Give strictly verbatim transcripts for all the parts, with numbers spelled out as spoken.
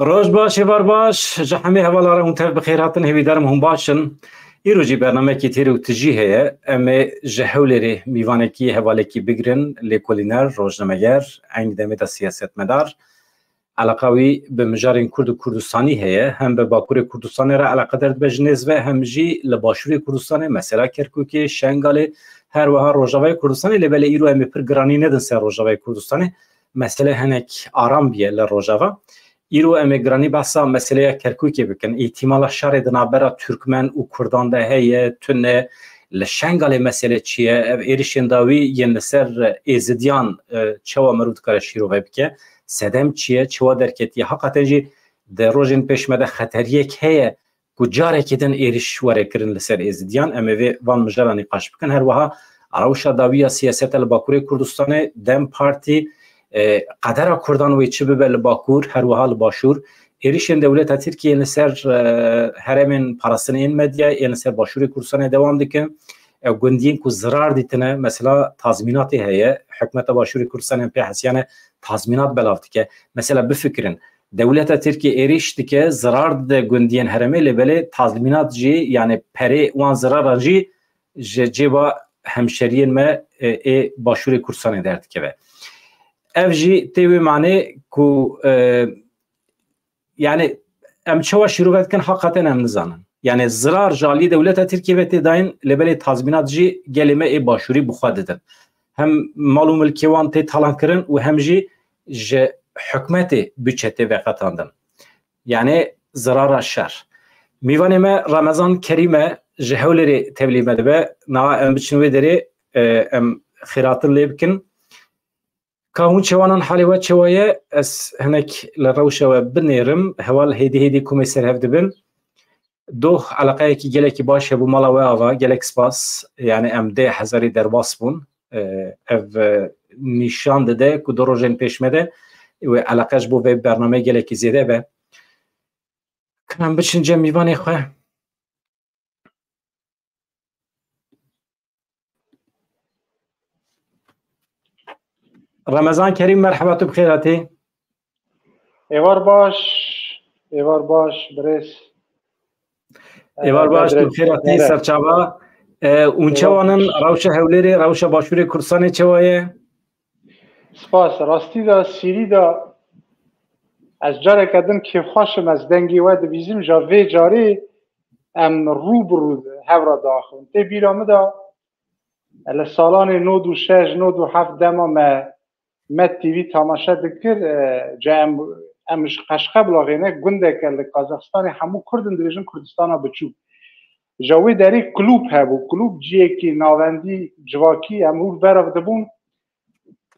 Roj baş, êvar baş, ji hemî hevala re hûn tev bi xêr hatin, hêvîdarim hûn baş in. Îro jî bernameyekî têr û tijî heye. Em ê ji Hewlêrê mîvanekî hevalekî bigirin, lêkolîner, rojnameger, eynî demê de siyasetmedar. Eleqa wî bi mijarên Kurd û Kurdistanî heye. Hem bi Bakurê Kurdistanê re eleqedar dibe ji nêz ve, hem jî li Başûrê Kurdistanê, mesela Kerkûkê, Şengalê, her wiha Rojavayê Kurdistanê. Lê belê îro em ê pir giranî nedin ser Rojavayê Kurdistanê. Mesele hinek aram biye li Rojava. Îro em ê giranî behsa meseleya Kerkûkê bikin. Îhtîmala şerê di navbera Türkmen û Kurdan de heye, tune. Li Şengalê mesele çi ye? Ev êrişên dawî yên li ser Êzidiyan, e, çawa mirov dikare şîrove bike? Sedem çi ye? Çawa derketiye? Heqeten jî di rojên pêş me de xeteriyek heye ku carekê din êriş were kirin li ser Êzidiyan. Em ê vê van mijara nîqaş bikin. Her wiha rewşa dawî ya siyaseta li Bakurê Kurdistanê, DEM Partî, e, qedera Kurdan wê çi bibe li Bakur, her wiha li Başûr. Êrişên dewleta Tirkiyê li ser, e, herêmên parastinê yên medya, yên li ser Başûrê Kurdistanê dewam dikin. E, gundiyên ku zirar dîtine, mesela tazmînatê heye, hikûmeta Başûrê Kurdistanê pê hesiyane tazmînat belav dike. Mesela bifikirin, dewleta Tirkiyê êrîş dike, zirar dide gundiyên herêmê, lê belê tazmînat jî, yani perê wan ziraran jî ji cêba hemşeriyên me, e, ê Başûrê Kurdistanê derdikeve. Ev jî tê wê manê ku, e, yani em çawa şîrove dikin, heqeten em nizanin. Yani zirar ji aliyê dewleta Tirkiyê ve tê dayîn, lê belê tazmînat jî gelê me ê Başûrî bi xwe didin. Hem mal û milkê wan tê talankirin û hem jî ji hikûmetê budçe tê veqetandin. Yani zirara şer. Mîvanê me Ramezan Kerîm e, ji Hewlêrê tevlî me dibe. Niha em biçin wê derê, e, em xêratin lê bikin. Ka hûn çewanan, halê we çewa ye? Ez hinek li rewşa we binêrim. Heval hêdî hêdî komê ser hev dibin. Doh, eleqeyekî gelekî baş hebû mala we ava, gelek spas. Yani em deh hezarî derbas bûn. E, ev, e, nîşan dide ku du rojên pêş me de wê eleqe ji bo vê bernameyê gelekî zêde be. Ka em biçin cem mîvanê xwe. Remezan Kerîm, merheba, tu bi xêr hatî. Êvar baş, êvar baş, birêz. Êvar baş, tu bi xêr hatî, serçava. E, û çewanin, rewşa Hewlêrê, rewşa Başûrê Kurdistanê çewa ye? Spas. Rastî de, sîrî de ez careke din kêfxweş im, ez dengê we dibîzim, ja vê carê em rû bi rû hev re diaxivin. Tê bîra min de, li salanê nod û şeş, nod û heft dema me Med T V temaşe dikir, e, ca em, em ji Qeşqeblaxê ne, gundeke li Kazaxistanê, hemû Kurd in, dibêjin Kurdistana Biçûk. Ja wê derê klûb hebû, klûb ciyekî navendî, civakî, em hûr berav dibûn.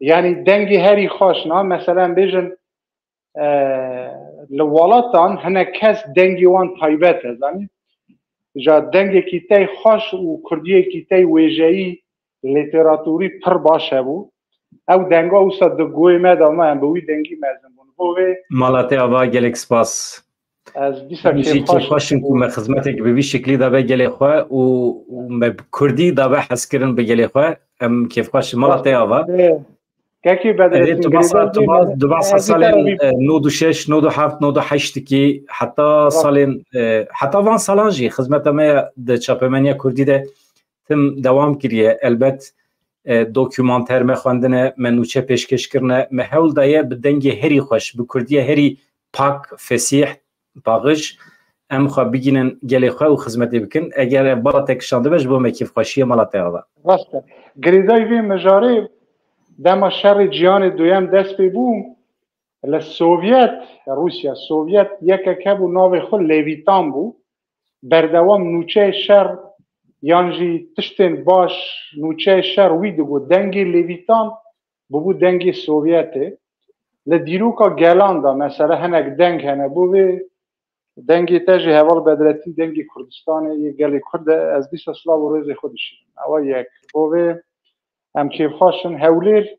Yanî dengê herî xweş, na, mesela em bêjin, e, li welatan hinek kes dengê wan taybet e, zanî. Ja dengekî tey xweş û kurdiyekî tey wêjeyî, lîteraturî pir baş hebû. Ew denga wisa di guhê me de me, em bi wî dengî mezin bûn. Bo vê Mala te ava, gelek spas. Ez dîsa Em jî kêfxweş kêfxweş in ku me xizmetek bi vî şeklî dabe gelê xwe û, û me bi kurdî dabe hezkirin bi gelê xwe. Em kêfxweş in. Mala te ava. Ê, Kekê Bedrettin, Erê, tu basa, girêdayî tu bas, tu basa ez ê salên, te e, nod û şeş, nod û heft, nod û heşt dikî, heta salên, e, heta van salan jî xizmeta me ya di çapemeniya kurdî de tim dewam kiriye. Elbet, e, dokûmanter me xwendine, me nûçe pêşkêş kirine, me hewl daye bi dengê herî xweş, bi kurdiya herî pak, fesîh, paqij, em xwe bigînin gelê xwe û xizmetê bikin. Eger ev bala te kişandibe, ji bo me kêfxweşiyê, mala te ava. Rast e. Girêdayî vê mijarê dema şerê cîhanê duyem dest pê bû, li Sovyet, Rûsya, Sovyet yekek hebû navê xwe Levîtan bû. Berdewam nûçeyê şer yan jî tiştên baş, nûçeyê şer wî digot. Dengê Levîtan bûbû dengê Sovyetê. Li dîroka gelan de, mesela, hinek deng hene. Bo vê dengê te jî, heval Bedretîn, dengê Kurdistanê yê gelê Kurd e. Ez dîsa silav û rêzê xwe dişînim. Ewa yek. Bo vê em kêfxweş in. Hewlêr,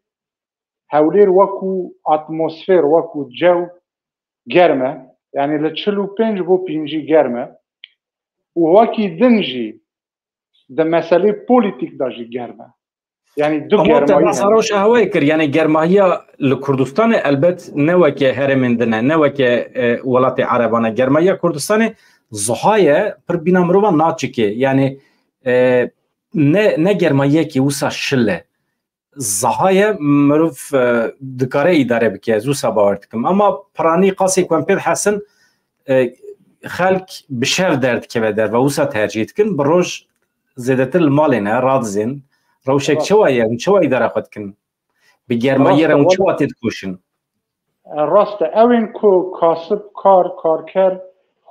Hewlêr wekû atmosfer, wekû cew germ e. Yanî li çil û pênc bo pêncî germ e. Û wekî din jî di meselê polîtîk de jî germ e. Yani du Ama te germahî bahsa hene. Rewşa hewayê kir, yani germahiya li Kurdistanê elbet ne weke herêmên din e, ne weke, e, welatê Ereban e. Germahiya Kurdistanê ziha ye, pir bîna mirovan naçikê. Yani, e, ne, ne germahiyekî wisa şil e. Ziha ye, mirov, e, dikare îdare bike, ez wisa bawer dikim. Ama piranî qasê ku em pê dihesin, e, xelk bi şev derdikeve derve, wisa tercîh dikin, bi roj zêdetir li malê ne, radizên. Rewşek Rast. Çawa ye? Hûn çawa îdara xwe dikin? Bi germayî Rast re e, hûn wala- çawa têdikoşin? E, rast e. Ew ên ku kasib, kar, karker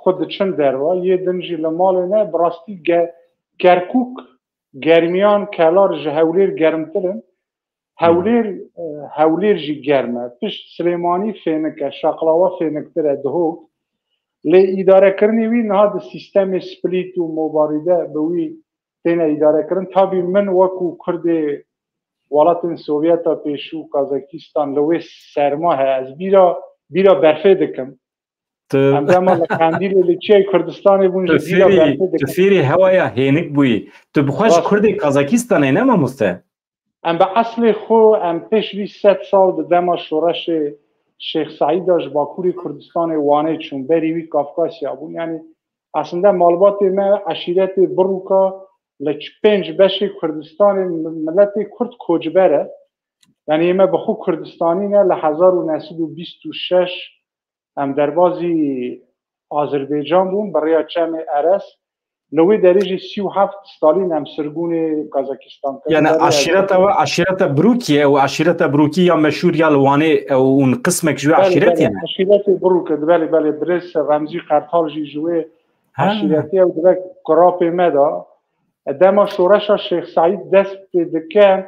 xwe diçin derve, yê din jî li malê ne, bi rastî ge-, Kerkûk germiyan, kelar ji Hewlêr germtir in. Hewlêr, e, Hewlêr jî germ e. Pişt Silêmanî fênik e, Şaqlawa fêniktir e, Dihok. Lê îdarekirinê wî niha di sîstemê splît û mobarîde bi wî têne îdarekirin. Tabî min wekû Kurdê welatên Sovyeta pêşû, Kazakistan, li wê serma he. Ez bîra, bîra berfê dikim. Tu Em dema li Qendîlê li Çiyayê Kurdistanê bûn, tu jî bîra fêrî, berfê tu dikim. Fêrî hewaya hênik bûyî. Tu bi xwe ji Rast. Kurdê Kazakistanê ne, mamoste? Em bi eslê xwe, em pêş vî sed sal di dema şoreşê Şêx Seîd de ji Bakurê Kurdistanê Wanê çûn, berî wî Kafkasya bûn. Yani aslında malbatê me eşîretê Birûka li ç-, pênc beşê Kurdistanê mi-, miletê Kurd koçber e. Yani ê me bi xwe Kurdistanî ne, li hezar û neh sed û bîst û şeş em derbazî Azerbaycan bûn, bi rêya Çemê Eres. Li wê derê jî sî û heft Stalîn em sirgûnê Kazakistan kirin. Yani Berê aşîreta we, aşîreta Brûkî ye û aşîreta Brûkî ya meşhûr ya li Wanê, e, û hûn qismek ji wê Belê, aşîretê belê, ne? Aşîretê Brûk e, belê, belê, birêz Remzî Qertal jî ji wê Ha. Aşîretê ye û dibe kurapê me de. E, dema şoreşa Şêx Seîd dest pê dike,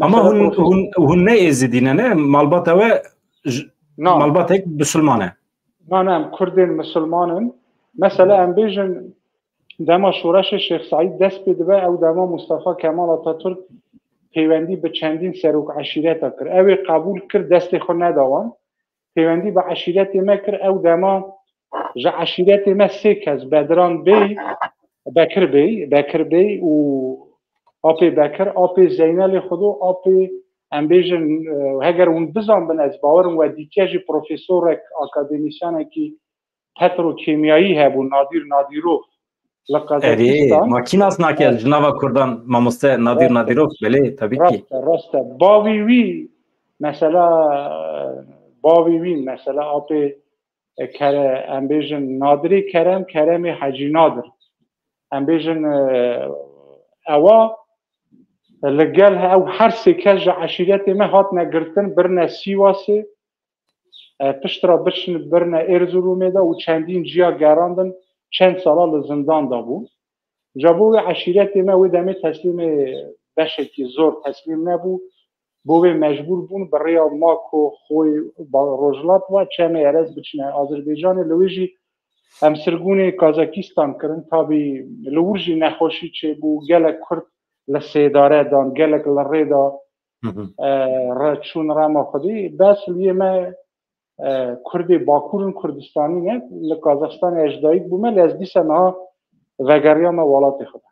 Ama Mesela hûn, profes- hûn, hûn ne êzidî ne, ne? Malbata we j-, Na. Malbatek bisilman e. Na, ne, em Kurdên misilman in. Mesela em bêjin, dema şoreşê Şêx Seîd dest pê dibe, ew dema Mustafa Kemal Atatürk peywendî bi çendîn serok eşîreta kir. Ew ê qebûl kir, destê xwe neda wan. Peywendî bi eşîretê me kir, ew dema ji eşîretê me sê kes, Bedran Bey, Bekir Bey, Bekir Bey û apê Bekir, apê Zeynelê Xudo, apê, em bêjin, e, heger hûn bizanbin, ez bawerim we dîtiye jî, profesorek, akademîsyenekî petrokîmyayî hebû, Nadir Nadirov, li Erê, Qazakistan. Ma kî nas nake Evet. Ji nava Kurdan, mamoste Nadir Rast e. Nadirov, belê, tabii ki. Rast e, rast e. Bavî wî, mesela, bavî wî, mesela, apê, e, Kere-, em bêjin Nadirê Kerem, Keremê Hecî Nadir. Em bêjin, e, ewa li gel he-, ew her sê kes ji eşîretê me hatine girtin, birine Sîwasê, e, piştre biçin birine Erzurumê de û çendîn ciya gerandin, çend sala li zindan de bûn. Ca bo wê eşîretê me wê demê teslîmê beşekî zor teslîm nebû. Bo wê mecbûr bûn bi rêya Mako, Xoy, ba-, Rojhilat ve Çemê Erez biçine Azerbaycanê. Li wê jî em sirgûnê Kazakistan kirin. Tabî li wir jî nexweşî çêbû. Gelek Kurd li sêdare dan, gelek li rê de, Hı hı. e, re-, çûn rema xwedî. Bes liyê me, e, Kurdê Bakur in, Kurdistanî ne. Li Kazakistanê ez ji dayik bûme, lê ez dîsa niha vegeriyame welatê xwe de.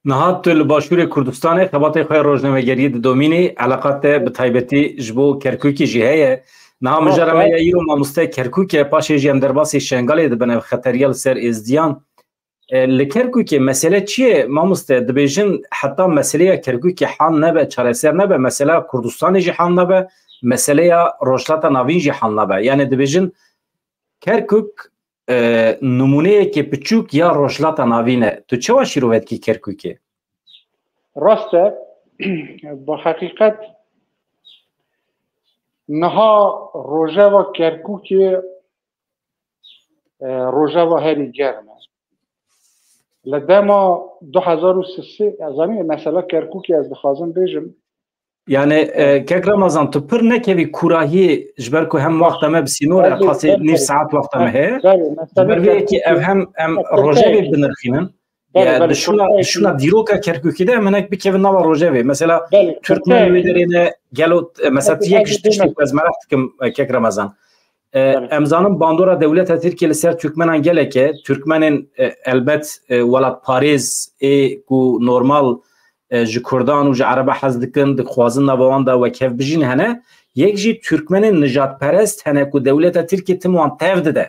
Niha tu li Başûrê Kurdistanê xebatê xwe ya rojnamegeriyê didomînî, eleqa te bi taybetî ji bo Kerkûkê jî heye. Niha Rast mijara me e. Ya îro mamoste Kerkûk e, paşê jî em derbasî Şengalê dibin, ev xeteriya li ser êzdiyan. E, li Kerkûkê mesele çi ye, mamoste? Dibêjin heta meseleya Kerkûkê hal nebe, çareser nebe, mesela Kurdistanê jî hal nebe, meseleya Rojhilata Navîn jî hal nebe. Yani dibêjin Kerkûk, e, nimûneyekê piçûk ya Rojhilata Navîn e. Tu çawa şîrove dikî Kerkûkê? Rast e, bi heqîqet niha rojeva Kerkûkê, e, rojeva herî germ e. Li dema du hezar û sisê, ez zanî, mesela Kerkûkê ez dixwazim bêjim, Yani, e, kek Ramazan, tu pir nekevî kûrahiyê, ji ber ku hem wexta me bi sînor e, Belê, qasê belê, nîv belê. saet wexta me heye. Belê, mesele Ji ber vê yekî Kerkûkê, ev hem em mesele rojevê Kerkûkê. binirxînin. Belê, Ya, belê, di şûna, Kerkûkê. di şûna dîroka Kerkûkê de em hinek bikevin nava rojevê. Mesela, Belê, Türkmen Kerkûkê. wê derê ne, gelo, e, mesela, Hadi, tu yek hadi, ji tiştê deme. ku ez meraq dikim, e, kek Ramazan. E, Belê. Em zanin bandora dewleta Tirkiyê li ser Türkmenan gelek e. Türkmenên, e, elbet, e, welatparêz ê ku normal e, ji Kurdan û ji Ereba hez dikin, dixwazin nava wan de wekhev bijîn hene. Yek jî Türkmenên nijadperest hene ku dewleta Tirkiyê tim wan tev dide.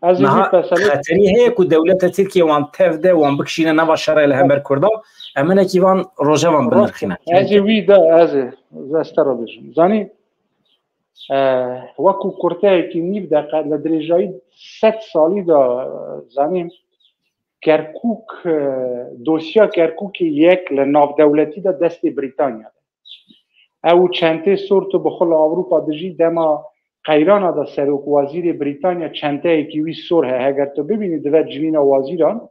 Ez ê Niha vî peselê xeterî heye ku dewleta Tirkiyê wan tev de, wan bikişîne nava şerê li hember Kurda, em hinekî van rojevan binirxîne. Ez ê wî de, ez ê, ez te re bêjim. Zanî, e, wekû kurteyekî nîv deqe li dirêjayî sed salî de, e, zanî, Kerkûk, e, dosya Kerkûkê yek li navdewletî de destê Brîtanya de. Ew çentê sor tu bi xwe li Ewropa dijî, dema qeyrana de serokwezîrê Brîtanya çenteyekî wî sor heye. Heger tu bibînî di ver civîna wezîran,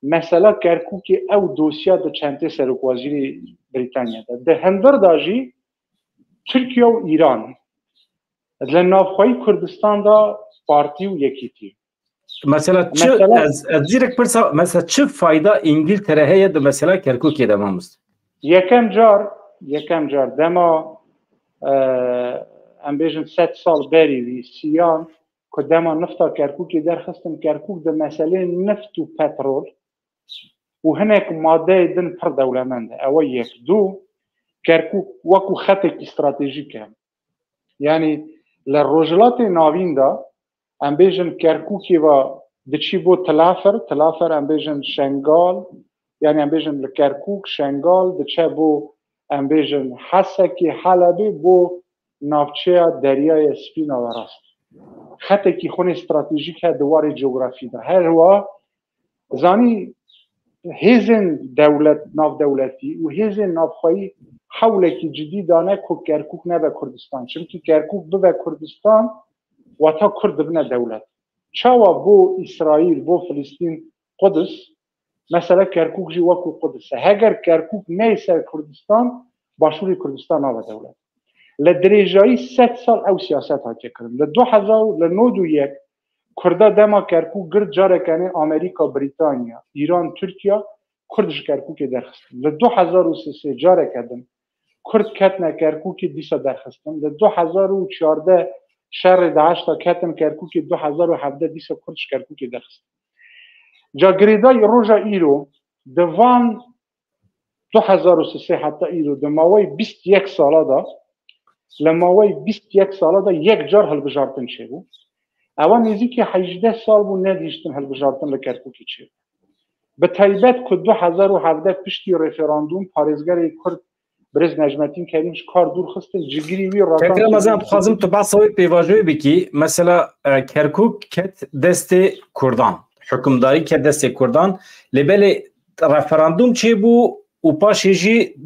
mesela Kerkûkê ew dosya di çentê serokwezîrê Brîtanya de. Di hundir de jî Tirkiye û Îran, di navxweyî Kurdistan de partî û yekîtî. Mesela çi, Mesela ez, ez zîrek pirsa, mesela çi fayda Îngiltere heye di mesela Kerkûkê de, mamoste? Yekem car, yekem car dema, e, em bêjin sed sal berî vî, siyan, ku dema nifta Kerkûkê derxistin, Kerkûk di meselê nift û petrol û hinek madeyê din pir dewlemend e. Ew e yek. Du, Kerkûk wekû xetekî stratejîk e. Yanî li Rojhilatê Navîn de, em bêjin, Kerkûkê ve diçî bo Tilafir, Tilafir em bêjin Şengal, yanî em bêjin li Kerkûk, Şengal, diçe bo, em bêjin, Hesekê, Helebê, bo navçeya Deryaya Spî naverast. Xetekî xwinê stratejîk he di warê cografî de. Her wa zanî hêzên dewlet, navdewletî û hêzên navxweyî hewlekî cidî dane ku Kerkûk nebe Kurdistan. Çimkî Kerkûk bibe Kurdistan, wata Kurd dibine dewlet. Çawa bo Îsraîl, bo Filistîn Qudus, mesela Kerkûk jî wekû Qudus e. Heger Kerkûk neyê ser Kurdistan, Başûrê Kurdistan nabe dewlet. Li dirêjayî sed sal ew siyaset hatiye kirin. Li du hezar û li nod û yek Kurda dema Kerkûk girt, careke nê Amerîka, Brîtanya, Îran, Tirkiye Kurd ji Kerkûkê derxistin. Li du hezar û sê careke din Kurd ketine Kerkûkê, dîsa derxistin. Li du hezar û çardeh şerê DAIŞ de ketin Kerkûkê, du hezar û hevdeh dîsa Kurd ji Kerkûkê derxistin. Ca girêdayî roja îro di van du hezar û sê heta îro, di maweyê bîst yek sala de, li maweyê bîst yek sala de yek car hilbijartin çêbû. Ewa nêzîkî hejdeh sal bû nedîştin hilbijartin li Kerkûkê çêbû. Bi taybet ku du hezar û hevdeh piştî referandûm parêzgerê Kurd Birêz Necmetîn Kerîm ji kar dûr xistin, cigirî wî Kek Ramazan, dixwazim tu behsa wê pêvajoyê bikî. Mesela, e, Kerkûk ket destê Kurdan. Hukimdarî ket destê Kurdan. Lê belê referandûm çêbû û paşê jî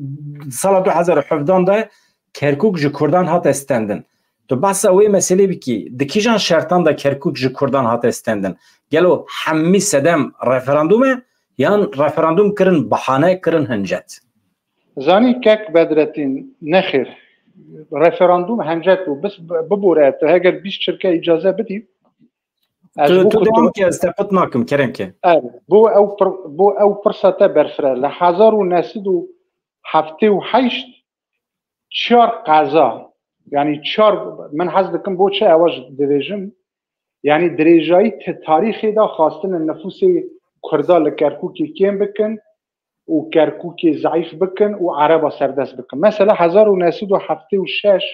sala du hezar û hevdeh de Kerkûk ji Kurdan hate stendin. Tu behsa wê meselê bikî. Di kîjan şertan de Kerkûk ji Kurdan hate stendin? Gelo hemî sedem referandûm e? Yan referandûm kirin, bahane kirin hincet? Zanî kek Bedretîn, nexêr. Referandûm hincet bû. Bis, bibore, tu heger bîst çirke îcaze bidî. Ez Tu, bû tu ku dewam tu ke, ez te qut nakim, kerem ke. Er, bû ew pir-, bû ew pirsa te berfire. Li hezar û neh sed û heftê û heşt çar qeza, yanî çar, min hez dikim bo çi ewa ji dibêjim, yanî dirêjayî ti-, tarîxê de xwastine nifûsê Kurda li Kerkûkê kêm bikin û Kerkûkê zeîf bikin û Ereba serdest bikin. Mesela hezar û neh sed û heftê û şeş,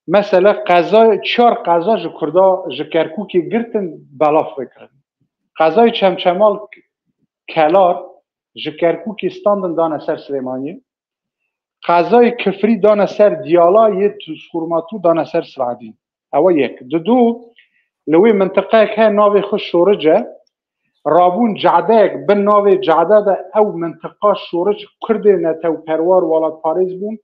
mesela qeza, çar qeza ji Kurda, ji Kerkûkê girtin, belav vekirin. Qezayê Çemçemal Kelar ji Kerkûkê standin dane ser Silêmaniyê. Qezayê Kifrî dane ser Diyala, yê Tûzxurmatû dane ser Siladîn. Ew e yek. Didu, li wê mintiqeyek heye navê xwe Şoric e. Rabûn cadeyek, bi navê cade de ew mintiqa Şoric Kurdê netewperwar welatparêz bûn.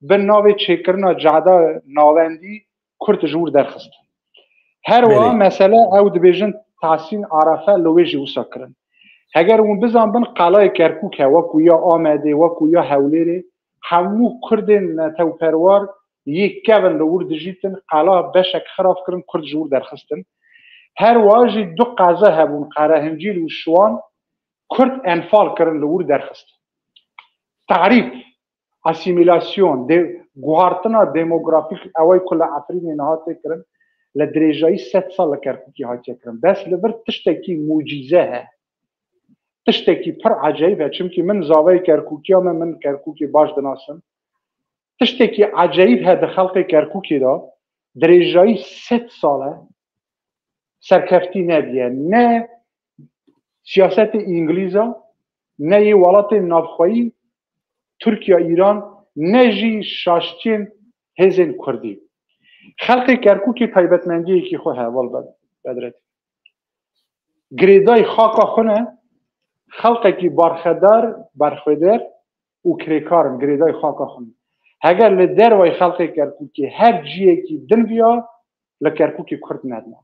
Bi navê çêkirina cade navendî Kurd ji wir derxist. Her wiha Belê. mesele ew dibêjin Tahsîn Arefe li wê jî wisa kirin. Heger hûn bizanbin, Qalayê Kerkûk he, wekû ya Amedê, wekû ya Hewlêrê, hemû Kurdên netewperwar yê kevin li wir dijîtin, qala beşek xirab kirin, Kurd ji wir derxistin. Her wiha jî du qeze hebûn, Qerehincîl û Şiwan, Kurd enfal kirin, li wir derxistin. Tarîf, asîmîlasyon, de-, guhartina demografîk, ew ê ku li Efrînê niha tê kirin, li dirêjayî sed sal li Kerkûkê hatiye kirin. Bes li vir tiştekî mucîze heye. tiştekî pir ecayîb e, çimkî min zavayê Kerkûkiya me, min Kerkûkê baş dinasim. Tiştekî ecayîb he di xelqê Kerkûkê de, dirêjayî sed sal e, serkeftî nebîye. Ne siyasetê Îngilîza, ne yê welatên navxweyî, Tirkiye, Îran, ne jî şaştiyên hêzên Kurdî. Xelqê Kerkûkê taybetmendiyekî xwe heye, Val Bed-, Bedret. Girêdayî xaka xwe ne, xelqekî barxedar, berxwedar û kirêkar in, girêdayî xaka xwe ne. Heger li dervayî xelqê Kerkûkê her ciyekî din biya, li Kerkûkê Kurd nedina.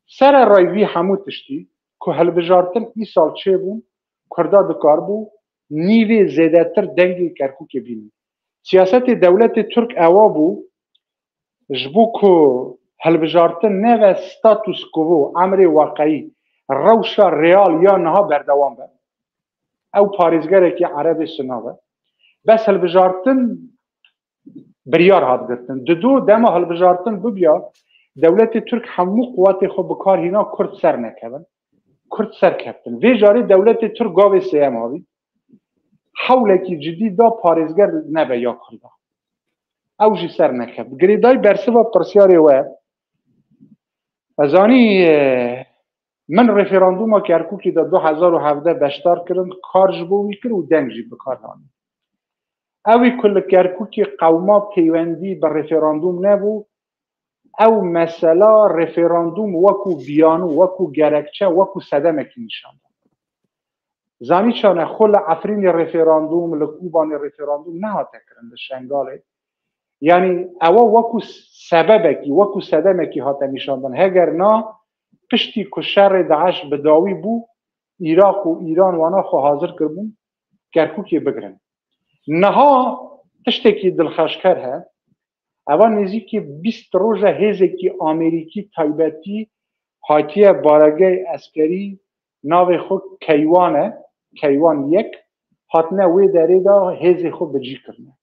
Sererayî vî hemû tiştî ku hilbijartin îsal çêbûn, Kurda dikaribû nîvê zêdetir dengê Kerkûkê bînin. Siyasetê dewletê Tirk ewa bû, ji bo ku hilbijartin neve status quo, emrê weqeyî, rewşa real ya niha berdewam be. Ew parêzgerekî Erebê Sina be. Bes hilbijartin biryar hat girtin. Dido dema hilbijartin bibiya, dewletê Tirk hemû quwetê xwe bi kar hîna Kurd ser nekevin. Kurd serkeftin. Vê carê dewletê Tirk gavê sêyem havî. Hewlekî cidî da parêzger nebe ya Kurda. Ew jî ser nekeft. Girêdayî bersiva pirsyarê we. Ez zanî, e, min referanduma Kerkûkê de du hezar û hevdeh beşdar kirin, kar ji bo wî kir û deng jî bi kar danî. Ew ê ku li Kerkûkê qewma peywendî bi referandum nebû, ew mesela referandum wekû biyano, wekû gerekçe, wekû sedemekî nîşan da. Zanî çane, xwe li Efrînê referandum, li Kobanê referandum nehate kirin, li Şengalê. Yanî ewa wekû sebebekî, wekû sedemekî hate nîşandan. Heger na, piştî ku şerê DAIŞ bi dawî bû, Iraq û Îran wana xwe hazir kiribûn Kerkûkê bigirin. Niha tiştekî dilxweşker he. Eva nêzîkî bîst roja hêzekî Amerîkî taybetî hatiye baregehê eskerî, navê xwe Keywan e, Keywan yek, hatine wê derê de hêzê xwe bi cî kirine.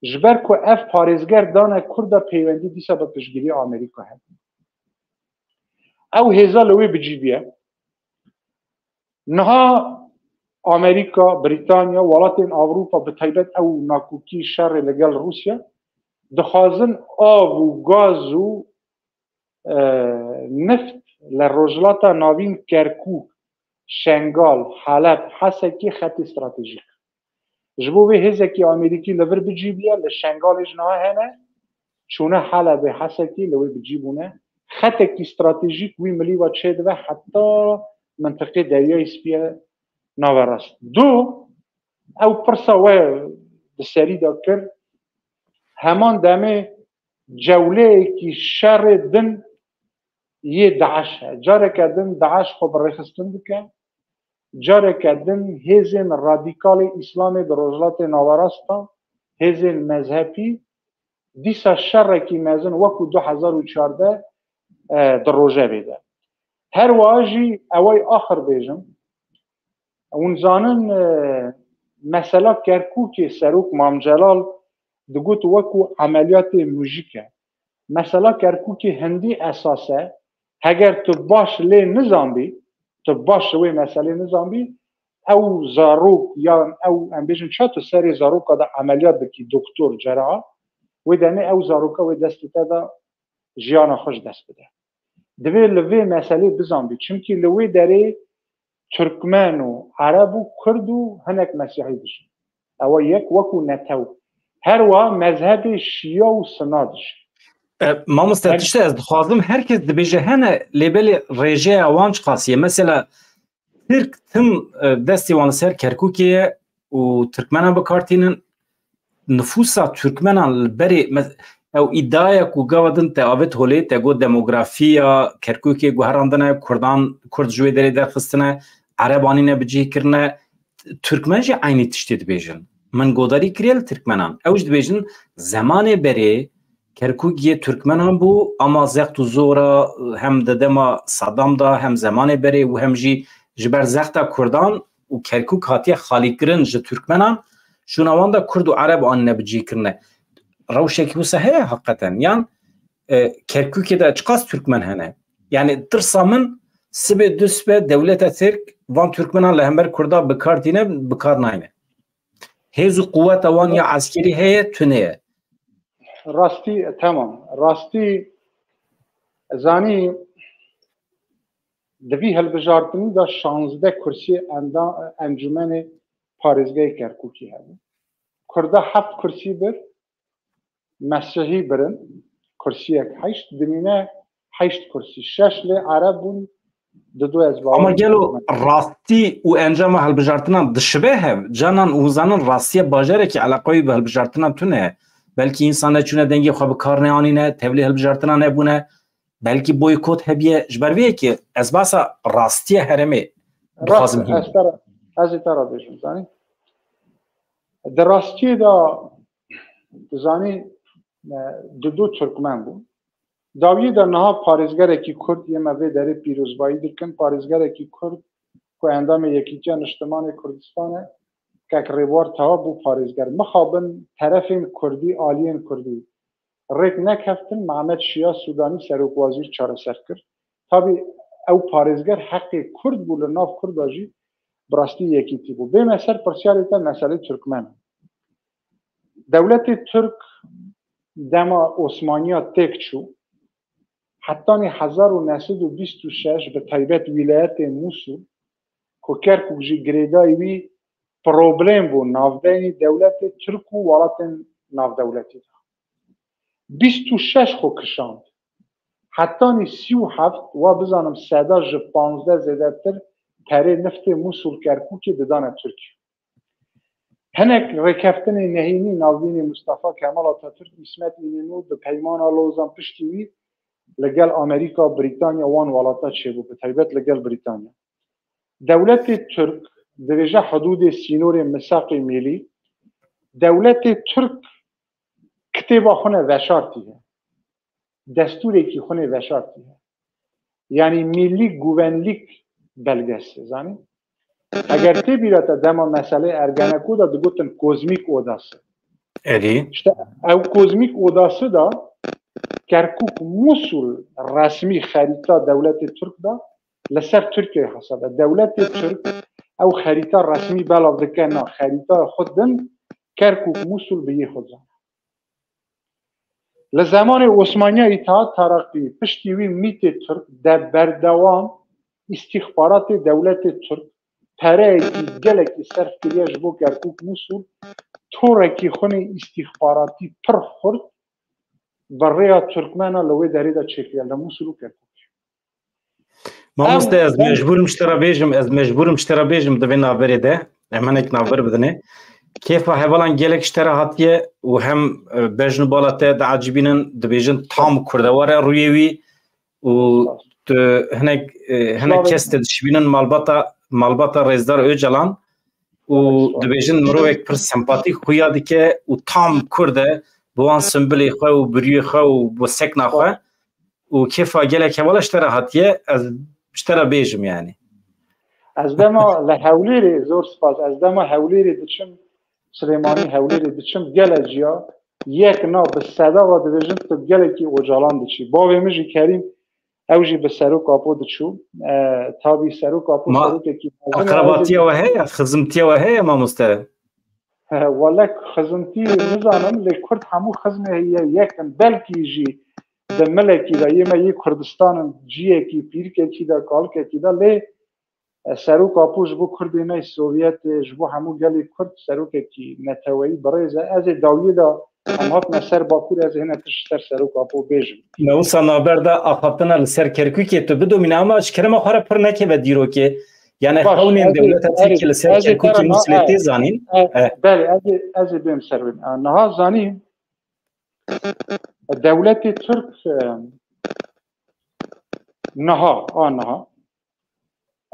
Ji ber ku ev parêzger dane Kurda, peywendî dîsa bi piştgirî Amerîka hebe. Ew hêza li wê bi cî bûye. Niha Amerîka, Brîtanya, welatên Ewropa, bi taybet ew nakokî şerê li gel Rûsya, dixwazin av û gaz û, e, nift li Rojhilata Navîn, Kerkûk, Şengal, Heleb, Hesekê xetê stratejîk. Ji bo vê hêzekî Amerîkî li vir bi cî bûye, li Şengalê jî niha hene, çûne Helebê, Hesekê li wê bi cî bûne. Xetekî stratejîk wî milî ve çêdibe heta mintiqê Deryayê Spî ye naverast. Du, ew pirsa we di serî de kir, heman demê cewleyekî şerê din yê DAIŞ e. Careke din DAIŞ xwe bi rêxistin dike, careke din hêzên radîkalê Îslamê di Rojhilatê Nawerast de, hêzên mezhebî, dîsa şerekî mezin wekû du hezar û çardeh, e, di Rojevê de. Her wiha jî eway axir bêjim, hûn zanin, e, mesela Kerkûkê Serok Mam Celal digot wekû emeliyatê mujîk e. Mesela Kerkûkê hindî esas e. Heger tu baş lê nizanbî, tu baş ji wê meselê nizanbî, ew zarok yan ew, em bêjin, çato serê zaroka de emeliyat dikî, doktor, ceraha, wê demê ew zaroka wê destê te de jiyana xwe ji dest bide. Divê li vê meselê bizanbî. Çimkî li wê derê Tirkmen û Ereb û Kurd û hinek Mesîhî dijîn. Ewa yek wekû netew. Her wiha mezhebê Şîya û Sina dijîn. E, mamoste, Her- tiştê ez dixwazim, her kes dibêje hene, lê belê rêjeya wan çiqasî ye? Mesela, Tirk tim, e, destê wan li ser Kerkûkê ye û Tirkmenan bi kar tînin. Nifûsa Tirkmenan li berê me-, ew îdiaya ku gava din te avêt holê, te got demografiya Kerkûkê guherandine, Kurdan, Kurd ji wê derê derxistine, Ereb anîne bi cihê kirine. Tirkmen jî eynî tiştê dibêjin. Min godarî kiriye li Tirkmenan. Ew jî dibêjin zemanê berê Kerkûk yê Tirkmenan bû, ama zext û zora hem di dema Saddam de, hem zemanê berê û hem jî ji ber zexta Kurdan û Kerkûk hatiye xalîkirin ji Tirkmenan, şûna wan de Kurd û Ereb anîne bi cî kirine. Rewşekî wisa heye heqeten? Yan, e, Kerkûkê de çiqas Tirkmen hene? Yani tirsa min Sibê du sibe dewleta Tirk van Türkmenan li hember Kurda bi kar tîne, bi kar nayne. Hêz û quweta wan ya eskerî heye, tune ye. Rastî, tamam. Rastî zanî di vî hilbijartinî de şazdeh kursiyê enda, encûmenê parêzgehê Kerkûkî hebû. Kurda heft kursî bir, Mesihî birin, kursiyek heşt, dimîne heşt kursî. Şeş lê Ereb bûn, di du ez bawer. Ama gelo rastî û encama hilbijartinan dişibe hev? Canan û zanin rastiya bajarekî eleqayî bi hilbijartinan tune ye. Belkî însan neçûne dengê xwe bi kar neanîne, tevlî hilbijartinan nebûne, belkî boykot hebiye. Ji ber vê yekê ez behsa rastiya herêmê dixwazim hîn. Ez te re, ez ê te re bêjim, zanî. Di rastiyê de, tu zanî, e, di du Tirkmen bûn. Dawiyê de niha parêzgerekî Kurd yê me vê derê pîrozbayî dikin, parêzgerekî Kurd ku endamê Yekîtiya Niştimanê Kurdistan e, kek Rêbar Teha bû parêzger. Mixabin terefên Kurdî, aliyên Kurdî rêk nekeftin, Mehmet Şiya Sûdanî serokwezîr çareser kir. Tabî ew parêzger heqê Kurd bû, li nav Kurda jî bi rastî yekîtî bû. Bême ser pirsyarê te, meselê Tirkmen. Dewletê Tirk dema Osmaniya têk çû, hetanî hezar û neh sed û bîst û şeş, bi taybet wîlayetê Mûsul, ku Kerkûk jî girêdayî wî, problem bû navbeynî dewletê Tirk û welatên navdewletî de. Bîst û şeş xwe kişand. Hetanî sî û heft, wa bizanim seda ji panzdeh zêdetir perê niftê Mûsul Kerkûkê didane Tirkiye. Hinek rêkeftinê nehênî navbînê Mustafa Kemal Atatürk, Îsmet Înênû bi Peymana Lozan piştî wî li gel Amerîka, Brîtanya wan welata çêbû, bi taybet li gel Brîtanya. Dewletê Tirk dibêje hidûdê sînorê misaqê mîlî, dewletê Tirk kitêba xwe ne veşartiye. Destûrekî xwe ne veşartiye. Yanî milli güvenlik belgesi, zanî? Eger tê bîra te dema meselê Ergenekû de digotin kozmîk odası. Erî. İşte ew kozmîk odası da Kerkûk Mûsul resmî xerîta dewletê Tirk da li ser Tirkiyeyê hesab e. Dewletê Tirk ew xerîta resmî belav dike, na xerîta xwe din Kerkûk Mûsul bi yê xwe zane. Li zemanê Osmaniya Îtihat Tereqî, piştî wî mîtê Tirk de berdewam îstîxbaratê dewletê Tirk pereyekî gelekî serf kiriye ji bo Kerkûk Mûsul, torekî xwe nê îstîxbaratî pir xurt bi rêya Tirkmena li wê derê de çêkiriye, li Mûsul û Kerkûkê. Mamoste, ez mecbûr im ji te re bêjim, ez mecbûr im ji te re bêjim di vê navberê de. Em hinek navber bidinê. Kêfa hevalan gelek ji te re hatiye û hem, e, bejn û bala te diecibînin, dibêjin tam kurdewar e rûyê wî û tu hinek, e, hinek kes te dişibînin malbata, malbata Rêzdar Ocalan û dibêjin mirovek pir sempatîk xuya dike û tam kurd e, bi wan simbilê xwe û biriyê xwe û bi sekna xwe û kêfa gelek hevala ji te re hatiye, ez ji te re bêjim yani. Ez dema li Hewlêrê, zor spas, ez dema Hewlêrê diçim, Silêmanî Hewlêrê diçim, gele ciya, yek na bi seda ve dibêjin tu gelekî Ocalan diçî. Bavê min jî Kerîm, ew jî bi Serok Apo diçû. E, tabî Serok Apo Ma-, serokekî mezin e, ew jî Akrabatiya we heye, xizimtiya we heye mamoste? He, wele xizimtî nizanim, lê Kurd hemû xizmê heye yek in. Belkî jî di milekî de yê me yê Kurdistan in, ciyekî, pîrkekî de, kalikekî de, lê, e, Serok Apo ji bo Kurdê me yê Sovyetê, ji bo hemû gelê Kurd serokekî neteweyî birêz e. Ez ê dawiyê de em hatine ser Bakur, ez ê hinek tişt ser Serok Apo bêjim. Me wisa navber da axaftina li ser Kerkûkê tu bidomîne, ama ji kerema xwe re pir nekeve dîrokê. Yani Baş, xewnên ez ê, dewleta Tirkiyê li ser ez ê Kerkûkê te re Mûsilê na-, tê zanîn? E, E. Belê, ez ê, ez ê bêm ser wê. E, niha zanî, dewletê Tirk, e, niha, a niha,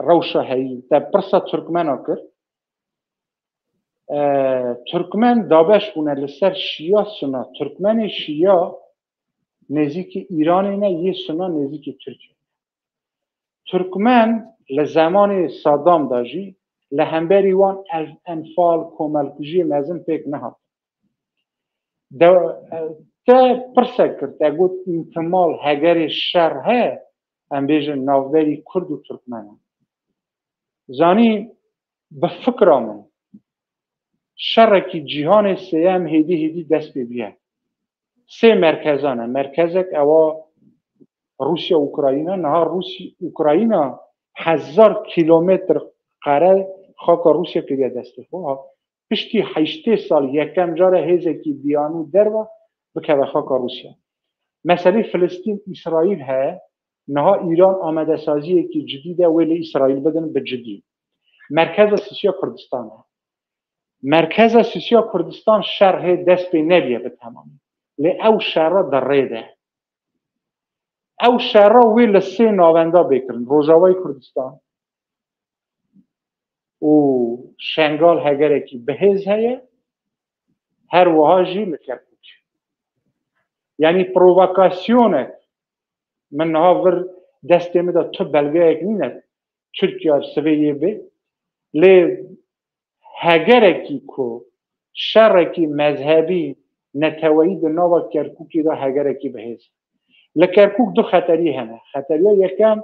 rewşa heyî, te pirsa Tirkmena kir. E, Tirkmen dabeş bûne li ser Şiya Suna. Tirkmenê Şiya nêzîkî Îranê ne, yê Suna nêzîkî Tirkiyê. Tirkmen li zemanê Saddam de jî li hemberî wan el-, enfal, komelkujiyê mezin pêk nehat. De, te pirsek kir, te got, îhtimal, hegerê şer heye, em bêjin navberî Kurd û Tirkmen e. Zanî, bi fikra min, şerekî cîhanê sêyem hêdî hêdî dest pê bûye. Sê merkezan e. Merkezek ewa Rûsya, Ukrayna. Niha Rûsya, Ukrayna hezar kîlometr kare xaka Rûsya kiriye destê xwe. Ha, piştî heştê sal yekem cara hêzekî biyanû derva bikeve xaka Rûsya. Meselê Filistîn, Îsraîl heye. Niha Îran amadesaziyekî cidî de wê li Îsraîl bidin bi cidî. Merkeza Sisiya Kurdistan e. Merkeza Sisiya Kurdistan şer hê dest pê nebiye bi temamî. Lê ew şera di rê de. Ew şera wê li sê navenda bê kirin. Rojavayê Kurdistan û Şengal hegerekî bihêz heye, her wiha jî li Kerkûk. Yanî provokasyonek, min niha vir destê min de tu belgeyek nîne, Tirkiye sivê yê bê, lê hegerekî ku şerekî mezhebî neteweyî di nava Kerkûkê de hegerekî bihêz. Li Kerkûk du xeterî hene. Xeteriya yekem,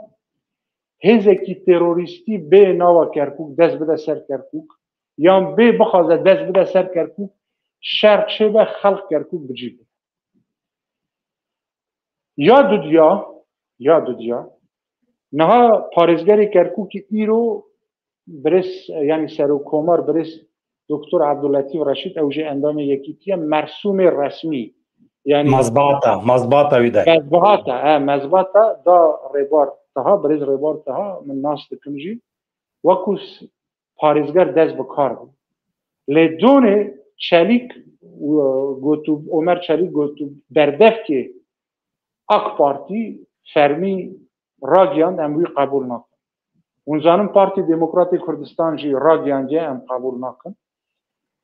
hêzekî terorîstî bê nava Kerkûk dest bide ser Kerkûk, yan bê bixwaze dest bide ser Kerkûk, şer çêbe, xelq Kerkûk bi cî bê. Ya dudiya, ya dudiya, niha parêzgerê Kerkûkî îro birêz, yanî Serokkomar birêz Doktor Abdulletîf Reşîd, ew jî endamê Yekîtî ye, mersûmê resmî, yanî Mazbata, mazbata wî de. Mezbahata, he, mezbata da Rêbar Taha, birêz Rêbar Taha, min nas dikim jî. Wekû s-, parêzger dest bi kar bû. Lê donê Çelîk, e, gotû, Omer Çelîk gotû, berdevkê AK Partî fermî ragihand, em wî qebûl nakin. Hûn zanin Partî Demokratê Kurdistan jî ragihandiye, em qebûl nakin.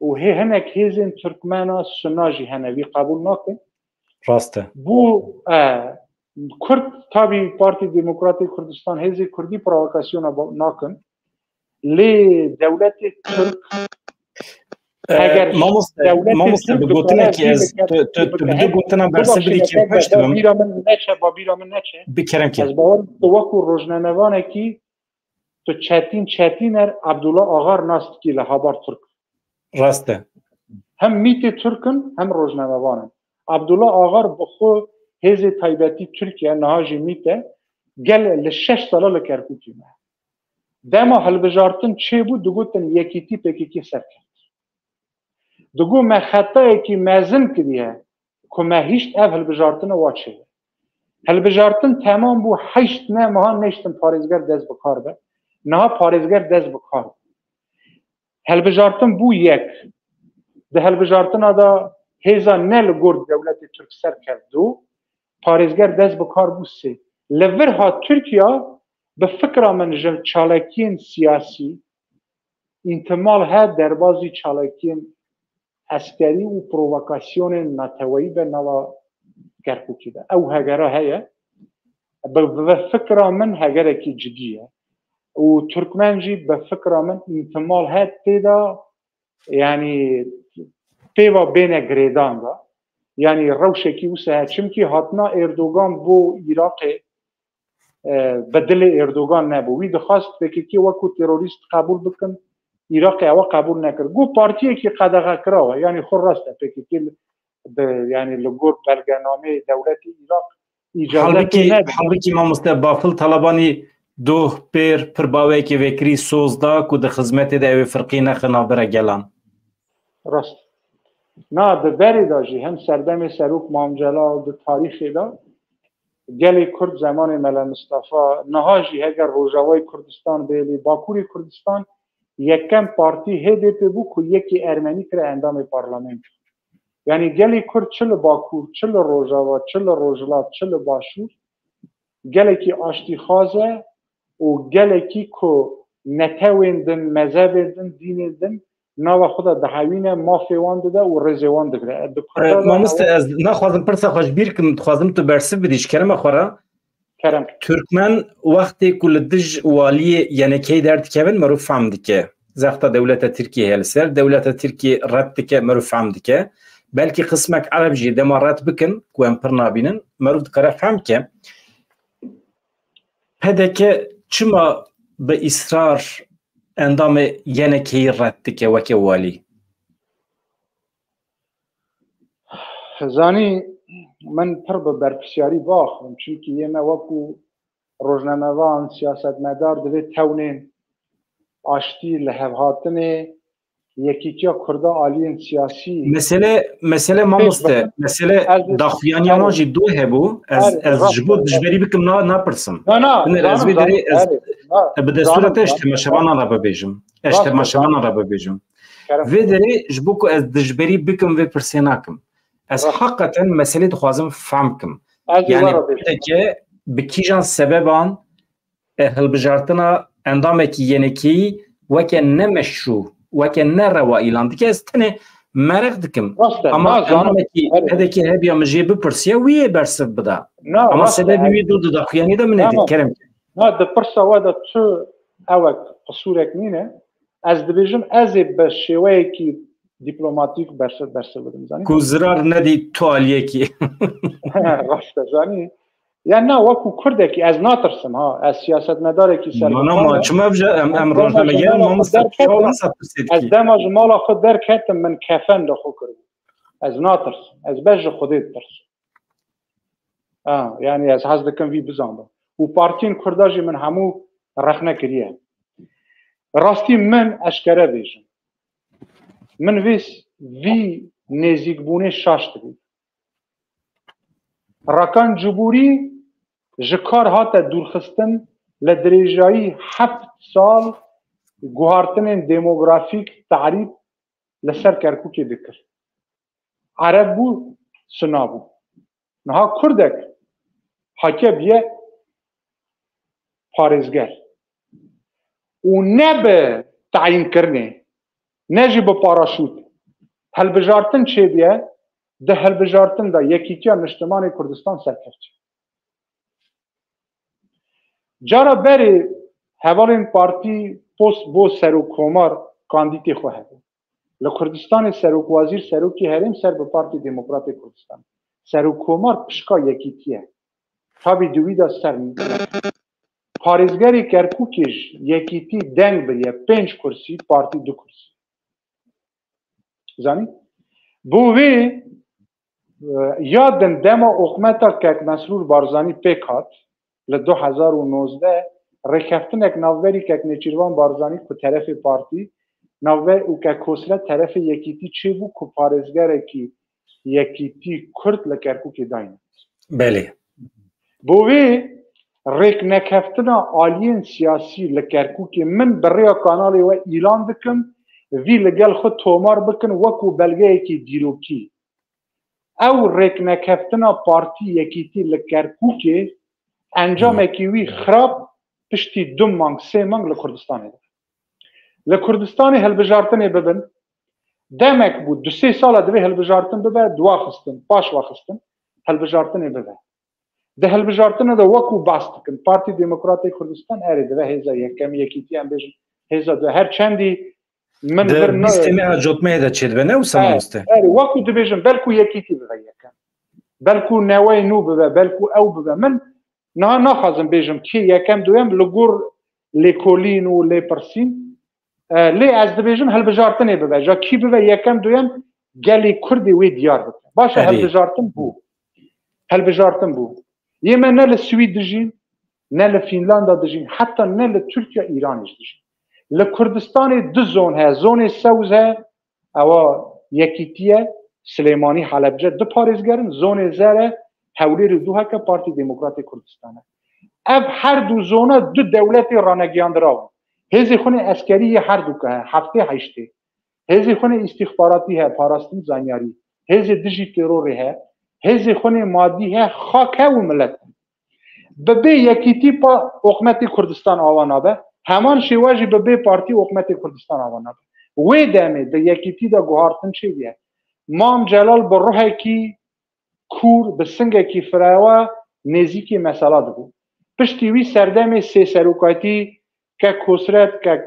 Û hê hinek hêzên Tirkmena Sunna jî hene, wî qebûl nakin. Rast e. Bû, e, Kurd, tabî Partî Demokratê Kurdistan, hêzê Kurdî provokasyona ba-, nakin. Lê dewletê Tirk, E, heger mamoste, dewletê mamoste, Tirk bi gotinekî dikare ez, vî tu, tu, tu bi du gotina bersiv bidî kêfxweş dibim. Bira min neçe, ba bira min neçe. Bi kerem kê. Ez bawer dikim tu wekû rojnamevanekî tu Çetîn Çetîner, Abdullah Agar nas dikî li Habertürk. Rast e. Hem mîtê Tirk in, hem rojnamevan in. Abdullah Agar bi xwe hêzê taybetî Tirkiye, niha jî mît e, gel li şeş sala li Kerkûkê me. Dema hilbijartin çêbû, digotin Yekîtî P K K ser kir. Digot me xetayekî mezin kiriye ku me hişt ev hilbijartine wa çêbe. Hilbijartin temam bû, heşt ne meha neştin parêzger dest bi kar be. Niha parêzger dest bi kar bû. Hilbijartin bû yek. Di hilbijartina de hêza ne li gor dewletê Tirk ser kevt du, parêzger dest bi kar bû sê. Li vir hat Tirkiye, bi fikra min ji çalakiyên siyasî, îhtimal he derbazî çalakiyên eskerî û provokasyonên neteweyî be nava Kerkûkê de. Ew hegera heye. Bi, bi fikra min hegerekî cidî ye. Û Tirkmen jî bi fikra min îhtimal he tê de, yanî pêva bêne girêdan de. Yanî rewşekî wisa heye. Çimkî hatina Erdogan bo Iraqê, e, bi dilê Erdogan nebû. Wî dixwest P K K wekû terorîst qebûl bikin. Iraqê ewa qebûl nekir. Got partiyekî qedexekiraw e. Yanî xwe rast e, P K K bi, yanî li gor belgenameyê dewletê Iraq îcaze pê nedin. Halbikî, halbikî mamoste Bafil Talabanî doh pêr pir baweyekê vekirî soz da ku di xizmetê de ew ê firqî nexe navbera gelan. Rast. Na, di berê de jî hem serdemê Serok Mam Celal, di tarîxê de gelê Kurd zemanê Mele Mistefa, niha jî heger Rojavayê Kurdistan bê, lê Bakurê Kurdistan yekem partî H D P bû ku yekî ermenî kire endamê parlamento. Yanî gelê Kurd çi li Bakur, çi li Rojava, çi li Rojhilat, çi li Başûr, gelekî aştîxwaz e û gelekî ku netewên din, mezhebên din, dînên din nava xwe de dihewîne, mafê wan dide û rêzê wan digire. E, bi Kurda de mamoste, ew ez naxwazim pirsa xwe ji bîr kim, dixwazim tu bersiv bidî ji kerema xwe re. Kerem. Tirkmen wextê ku li dij waliyê Y N K'yê derdikevin, merû fehm dike. Zexta dewleta Tirkiyê heye li ser, dewleta Tirkiyê red dike, merû fehm dike. Belkî qismek Ereb jî dema red bikin, ku em pir nabînin, merû dikare fehm ke. P D K çima bi îsrar endamê Y N K'yî red dike weke walî? Zanî, min pir bi berpirsiyarî biaxirim, çimkî yê me wekû rojnamevan, siyasetmedar divê tewnên aştî, lihevhatinê, yekîtiya Kurda aliyên siyasî. Mesele, mesele mamoste, mesele daxuyaniya wan jî du hebû. Ez, ez ji bo dijberî bikim na, napirsim. Na, na, Binêre, ez vê derê ez, bi destûra te ji temaşevanan re bibêjim. Ez ji temaşevanan re bibêjim. Vê derê ji bo ku ez dijberî bikim vê pirsê nakim. Ez heqeten meselê dixwazim fehm kim. Yani P D K bi kîjan sebeban e, hilbijartina endamekî Y N K'yî weke ne meşrû, weke ne rewa îlan dike. Ez tenê mereq dikim. Ama endamekî P D K hebiya min jê bipirsiye, wî yê bersiv bida. Ama sebebî wî du di daxuyanî de min ê dît, kerem. Na, di pirsa we de tu ewek qisûrek nîne. Ez dibêjim, ez ê bi şêweyekî dîplomatîk bersiv, bersiv bidim, zanî? Ku zirar nedî tu aliyekî. Rast e, zanî? Yani na, wekû Kurdekî ez natirsim ha. Ez siyasetmedarekî serbitan me. Çima bije em, em rojnameger, mamoste, çawa wesa tirsê dikî? Ez dema ji mala xwe derketim, min kefen li xwe kiribû. Ez natirsim. Ez bes ji Xwedê ditirsim. Ha, yani ez hez dikim vî bizanbim. Û partiyên Kurda jî min hemû rexne kiriye. Rastî min eşkere bêjim. Min vê s-, vî nêzîkbûnê şaş dibî. Rakan Cibûrî ji kar hate dûrxistin, li dirêjayî heft sal guhartinên demografîk, tarîb li ser Kerkûkê dikir. Ereb bû, suna bû. Niha Kurdek hatiye bûye parêzger. Û ne bi tayînkirinê, ne jî bi paraşût. Hilbijartin çêbûye, di hilbijartin de Yekîtiya Niştimanê Kurdistan serkevtî. Cara berê hevalên partî post bo serokkomar kandîtê xwe hebû. Li Kurdistanê serokwezîr, serokê herêm ser bi Partî Demokratê Kurdistan. Serokkomar pişka Yekîtî ye. Tabî di wî de ser nîne. Parêzgerê Kerkûkê ji Yekîtî deng biriye, pênc kursî, partî du kursî. Zanî? Bo vê, e, ya din dema oqmeta Kek Mesrûr Barzanî pêk hat, li du hezar û nozdeh rêkeftinek navberî Kek Nêçîrvan Barzanî ku terefê partî, navber û Kek Kosret terefê Yekîtî çêbû ku parêzgerekî Yekîtî Kurd li Kerkûkê dayne. Belê. Bo vê rêknekeftina aliyên siyasî li Kerkûkê min bi rêya kanalê we îlan dikim, vî li gel xwe tomar bikin wekû belgeyekî dîrokî. Ew rêknekeftina partî Yekîtî li Kerkûkê encamekî wî xirab piştî du mang, sê mang li Kurdistanê de. Li Kurdistanê hilbijartinê bibin, demek bû, du sê sala divê hilbijartin bibe, duaxistin, paş vaxistin, hilbijartinê bibe. Di hilbijartina de wekû bas dikin, Partî Demokratê Kurdistan erê dibe hêza yekem, Yekîtî em bêjin hêza du, her çendî min vir ne. Bîstê meha cotmehê de çêdibe, ne wisa mamoste? Erê, wekû dibêjin, belkû Yekîtî bibe yekem. Belkû Newey Nû bibe, belkû ew bibe. Min niha naxwazim bêjim kê yekem, duyem, li gor lêkolîn û lêpirsîn. E, lê ez dibêjim hilbijartinê bibe. Ja kî bibe yekem, duyem, gelê Kurdê wê diyar bike. Baş e, hilbijartin bû. Hilbijartin bû. Yê me ne li Swîd dijîn, ne li Fînlanda dijîn, heta ne li Tirkiye, Îranê jî dijîn. Li Kurdistanê du zon he, zonê sewz he, ewa Yekîtî ye, Silêmanî, Helebce, du parêzger in, zonê zer e, Hewlêr û Duhok e, Partî Demokratê Kurdistan e. Ev her du zona du dewletê ranegiyandira bû. Hêzê xwe nê eskerî yê her du ke he, heftê heştê. Hêzê xwe nê îstîxbaratî he, parastin zanyarî. Hêzê dijî terorê he. Hêzê xwe nê madî he, xak he û milet. Bi bê Yekîtî pa oqmetê Kurdistan ava nabe. Heman şêwe jî bi bê partî oqmetê Kurdistan ava nabe. Wê demê di Yekîtî de guhartin çêbûye. Mam Celal bi ruhekî kûr, bi singekî firewa nêzîkî mesela dibû. Piştî wî serdemê sê serokatî Kek Kosret, Kek,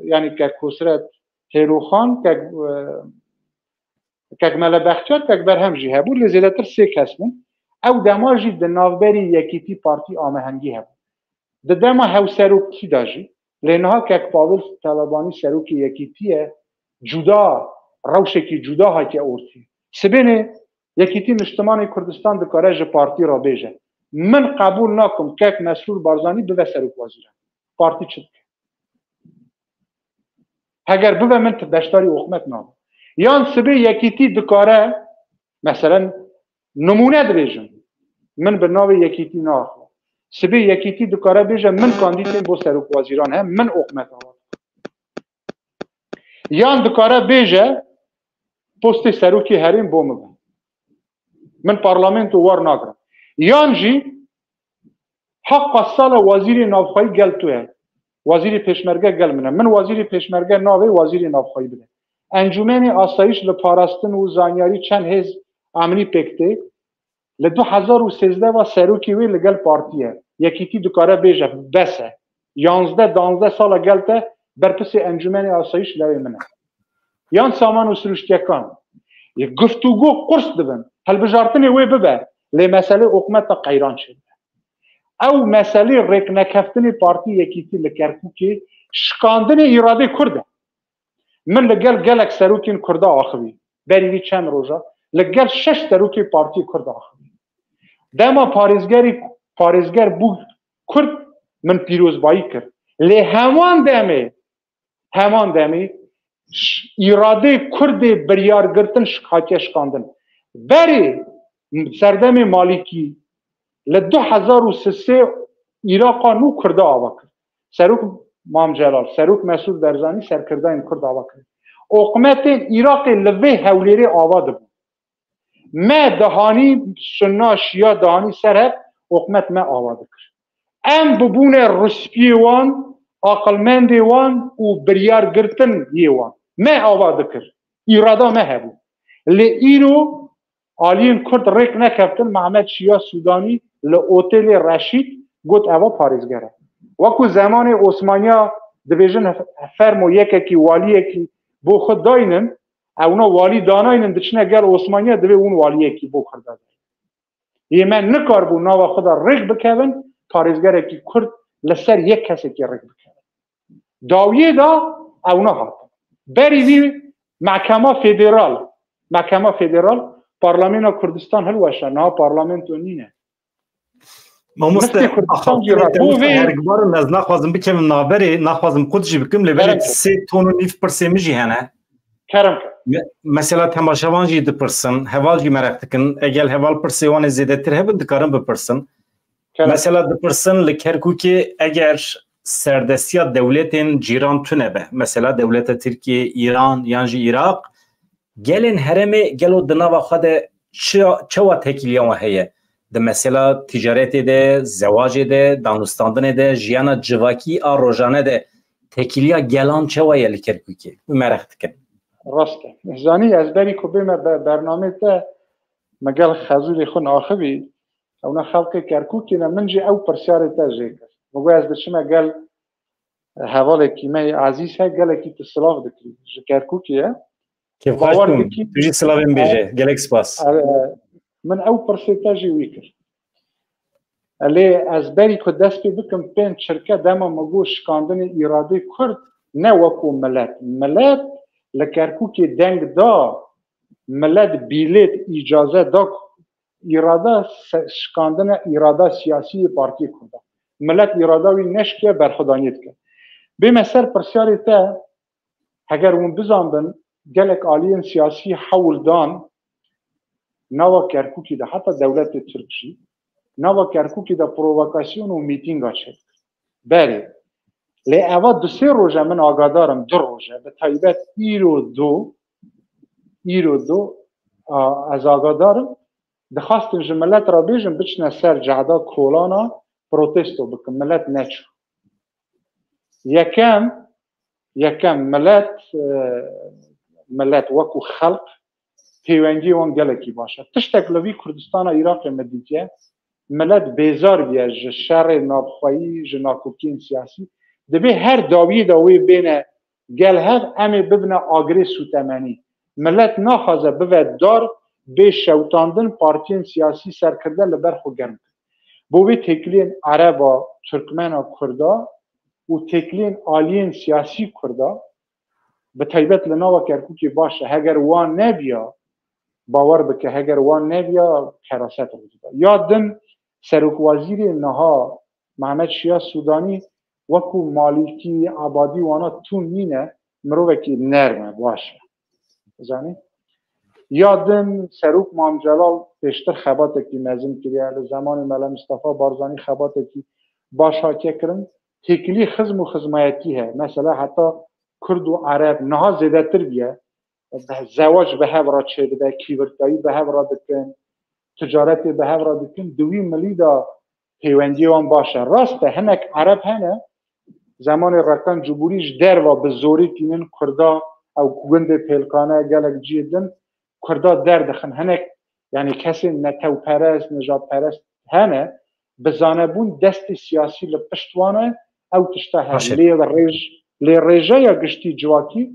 yanî Kek Kosret Hêroxan, Kek, e, Kek Mele Bextiyar, Kek Berhem jî hebû, lê zêdetir sê kes bûn. Ew dema jî di navberî Yekîtî Partî amehengî hebû. Di dema hewserokî de jî, lê niha kek Pavel Telebanî serokê Yekîtî ye, cuda, rewşekî cuda hatiye ortê. Sibênê Yekîtî Niştimanê Kurdistan dikare ji partî re bêje, min qebûl nakim kek Mesrûr Barzanî bibe serokwezîran. Partî çi dike? Heger bibe, min ti beşdarî oqmet nabe. Yan sibê Yekîtî dikare, meselen, nimûne dibêjim, min bi navê Yekîtî naxwe. Sibê Yekîtî dikare bêje, min kandîdên bo serokwezîran he, min oqmet awa. Yan dikare bêje, postê serokê herêm bo min be. Min parlamento war nagirim. Yan jî heqqa sala wezîrê navxweyî gel tu ye. Wezîrê pêşmerge gel min e. Min wezîrê pêşmerge navê, wezîrê navxweyî bide. Encûmenê Asayîş li Parastin û Zanyarî çend hêz emnî pêk tê. Li du hezar û sêzdeh ve serokê wê li gel partî ye. Yekîtî dikare bêje, bes e. Yanzdeh danzdeh sala gel te berpisê Encûmenê Asayîş lewê min e. Yan saman û siruştiyekan. Yê guftûgo qurs dibin. Hilbijartinê wê bibe. Lê meselê oqmeta qeyran çêdibe. Ew meselê rêknekeftinê partî Yekîtî li Kerkûkê şikandinê îradê Kurd e. Min li gel gelek serokên Kurda axivî. Berî vî çend roja li gel şeş serokê partiyê Kurd axivî. Dema parêzgerî, parêzger bû Kurd, min pîrozbayî kir. Lê heman demê, heman demê ş-, îradê Kurdê biryar girtin şik-, hatiye şikandin. Berê serdemê Malîkî li du hezar û sisê Îraqa nû Kurda ava kir. Serok Mam Celal, Serok Mesûd Berzanî serkirdayên Kurd ava kir. Oqmetên Îraqê li vê Hewlêrê ava dibûn. Me dihanî sunna, şiya dihanî ser hev, oqmet me ava dikir. Em bibûne rispiyê wan, aqilmendê wan û biryar girtin yê wan. Me ava dikir. Îrada me hebû. Lê îro aliyên Kurd rêk nekeftin, Mehmet Şiya Sûdanî li Otêlê Reşîd got, eva parêzger e. Wekû zemanê Osmaniya dibêjin, fermo yekekî, waliyekî bo xwe daynin, ewna walî danaynin, diçine gel Osmaniya, divê hûn waliyekî bo Kurda daynin. Yê me nikaribû nava xwe de rêk bikevin, parêzgerekî Kurd li ser yek kesekî rêk bikevin. Dawiyê de ewna hatin. Berî vî mehkema federal, mehkema federal, Parlamena Kurdistan hilweşa, niha parlamento nîne. Mamoste, Miftê Kurdistan axaftinê jî re, te bo wisa vê herikbar in, ez naxwazim bikevim navberê, naxwazim qut jî bikim, lê belê Gerek. Sê ton û nîv pirsê min jî hene. Kerem ke. Me-, mesela temaşevan jî dipirsin, heval jî mereq dikin. Egel heval pirsê wan ê zêdetir hebin, dikarin bipirsin. Kerem. Mesela dipirsin, li Kerkûkê eger serdestiya dewletên cîran tune be, mesela dewleta Tirkiye, Îran yan jî Iraq, gelên herêmê gelo di nava xwe de çi-, çawa tekîliya wan heye? Di mesela ticaretê de, zewacê de, danûstandinê de, jiyana civakî a rojane de tekîliya gelan çawa ye li Kerkûkê? Min mereq dikin. Rast e. Zanî, ez berî ku bême be-, bernamê te, me gel xezûrê xwe naxivî, ewna xelkê Kerkûkê ne, min jî ew pirsyarê te jê kir. Min got, ez diçime gel hevalekî me yê ezîz he, gelekî tu silav dikî. Ji Kerkûkê ye. Kêfxweş bûm. Tu jî silavên bêje. Gelek spas. E, min ew pirsê te jî wî kir. Lê ez berî ku dest pê bikim, pên çirke dema me got şikandinê îradê Kurd ne wekû milet. Milet li Kerkûkê deng da, milet bîlêt îcaze da ku îrada se-, şikandine îrada siyasî yê Partiyê Kurda. Milet îrada wî neşkiye berxwedaniyê dike. Bême ser pirsyarê te, heger hûn bizanbin, gelek aliyên siyasî hewl dan nava Kerkûkê de, heta dewletê Tirk jî, nava Kerkûkê de provokasyon û mîtînga çêdikin. Belê. Lê eva du sê roj e min agadar im, du roj e, bi taybet îro du, îro du, a, ez agadar im, dixwastin ji milet re bêjin, biçine ser cehda kolana protesto bikin, milet neçû. Yekem, yekem milet, e, milet wekû xelq pêwendiyê wan gelekî baş e. Tiştek li vî Kurdistana Iraqê me dîtiye, milet bêzar bûye ji şerê navxweyî, ji nakokiyên siyasî. Divê her dawiyê de wê bêne gel hev, em ê bibine agirê sûtemenî. Milet naxwaze bive dar, bê şewitandin, partiyên siyasî serkirde li ber xwe germ kin. Bo vê têkiliyên Ereba, Tirkmena, Kurda û têkiliyên aliyên siyasî Kurda, bi taybet li nava Kerkûkê baş e. Heger wan nebiya, bawer bike, heger wan nebiya, keraset rû dida. Ya din serokwezîrê niha Mehmet Şiya Sûdanî wekû Malîkî, Ebadî wana tûn nîne, mirovekî nerm e, baş e. Zanî? Ya din serok Mam Celal pêştir xebatekî mezin kiriye, li zemanê Mele Mistefa Barzanî xebatekî baş hatiye kirin. Têkilî xizm û xizmayetî heye. Mesela heta Kurd û Ereb niha zêdetir bûye. Zewac bi hev re çêdibe, kîvirkayî bi hev re dikin, ticaretê bi hev re dikin. Di wî milî de peywendiyê wan baş e. Rast e, hinek Ereb hene, zemanê Rekan Cibûrî ji derva bi zorî tînin Kurda, ew gundê Pêlkane, gelek cihê din Kurda derdixin. Hinek, yanî kesên netewperest, nijadperest hene, bi zanebûn destê siyasî li pişt wan e, ew tişta hene. Baş e. Lê rêj-, lê rêjeya giştî civakî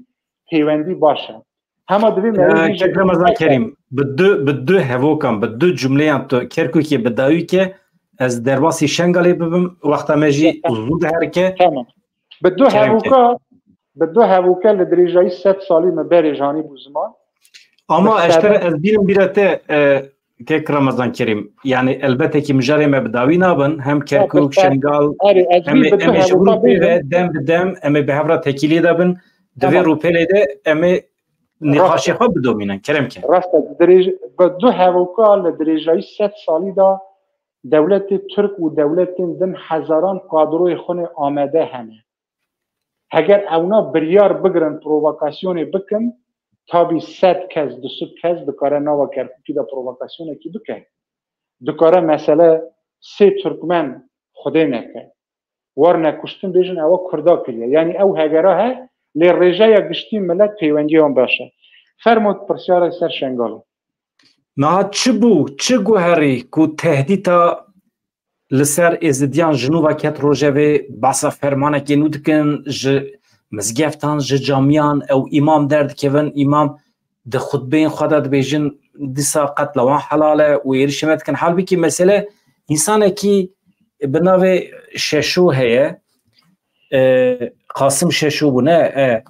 peywendî baş e. Hema divê me Ya, wî Kek Remezan Kerîm, bi du, bi du hevokan, bi du cumleyan tu Kerkûkê bi dawî ke, ez derbasî Şengalê bibim, wexta me jî Tamam. zû diherike. Tamam. Bi du Kerem ke. hevoka, bi du hevoka li dirêjayî sed salî me berê janî bû ziman. Ama Bi eşter sede- ez bînim bîra te, e, Kek Remezan Kerîm. Yani elbette ki mijarê me bi dawî nabin. Hem Kerkûk, bi se- Şengal, Erê, ez em ê, bi du em ê ji hevoka rûpê bêjim. ve dem bi dem, em ê bi hev re tekîlê de bin. Di vê Tamam. rûpelê de em ê Rast e. nîqaşê xwe bidomînin. Kerem ke. Rast e, dirêj-, bi du hevoka li dirêjayî sed salî de dewletê Tirk û dewletên din hezaran kadroyê xwe nê amade hene. Heger ewna biryar bigirin, provokasyonê bikin, tabî sed kes, du sed kes dikare nava Kerkûkî de provokasyonekî bike. Dikare mesele sê Tirkmen Xwedê neke. Warine kuştin bêjin ewa Kurda kiriye. Yanî ew hegera he, lê rêjeya giştî milet peywendiya wan baş e. Fermo pirsyara ser Şengalê. Niha çi bû, çi guherî ku tehdîta li ser Êzidiyan ji nû ve ket rojevê, behsa fermanekê nû dikin, ji mizgeftan, ji camiyan ew îmam derdikevin, îmam di xutbeyên xwe de dibêjin, dîsa qetla wan helal e û êrişê me dikin. Halbikî mesele însanekî bi navê Şeşo heye, e, Qasim Şeşo bû, ne? E,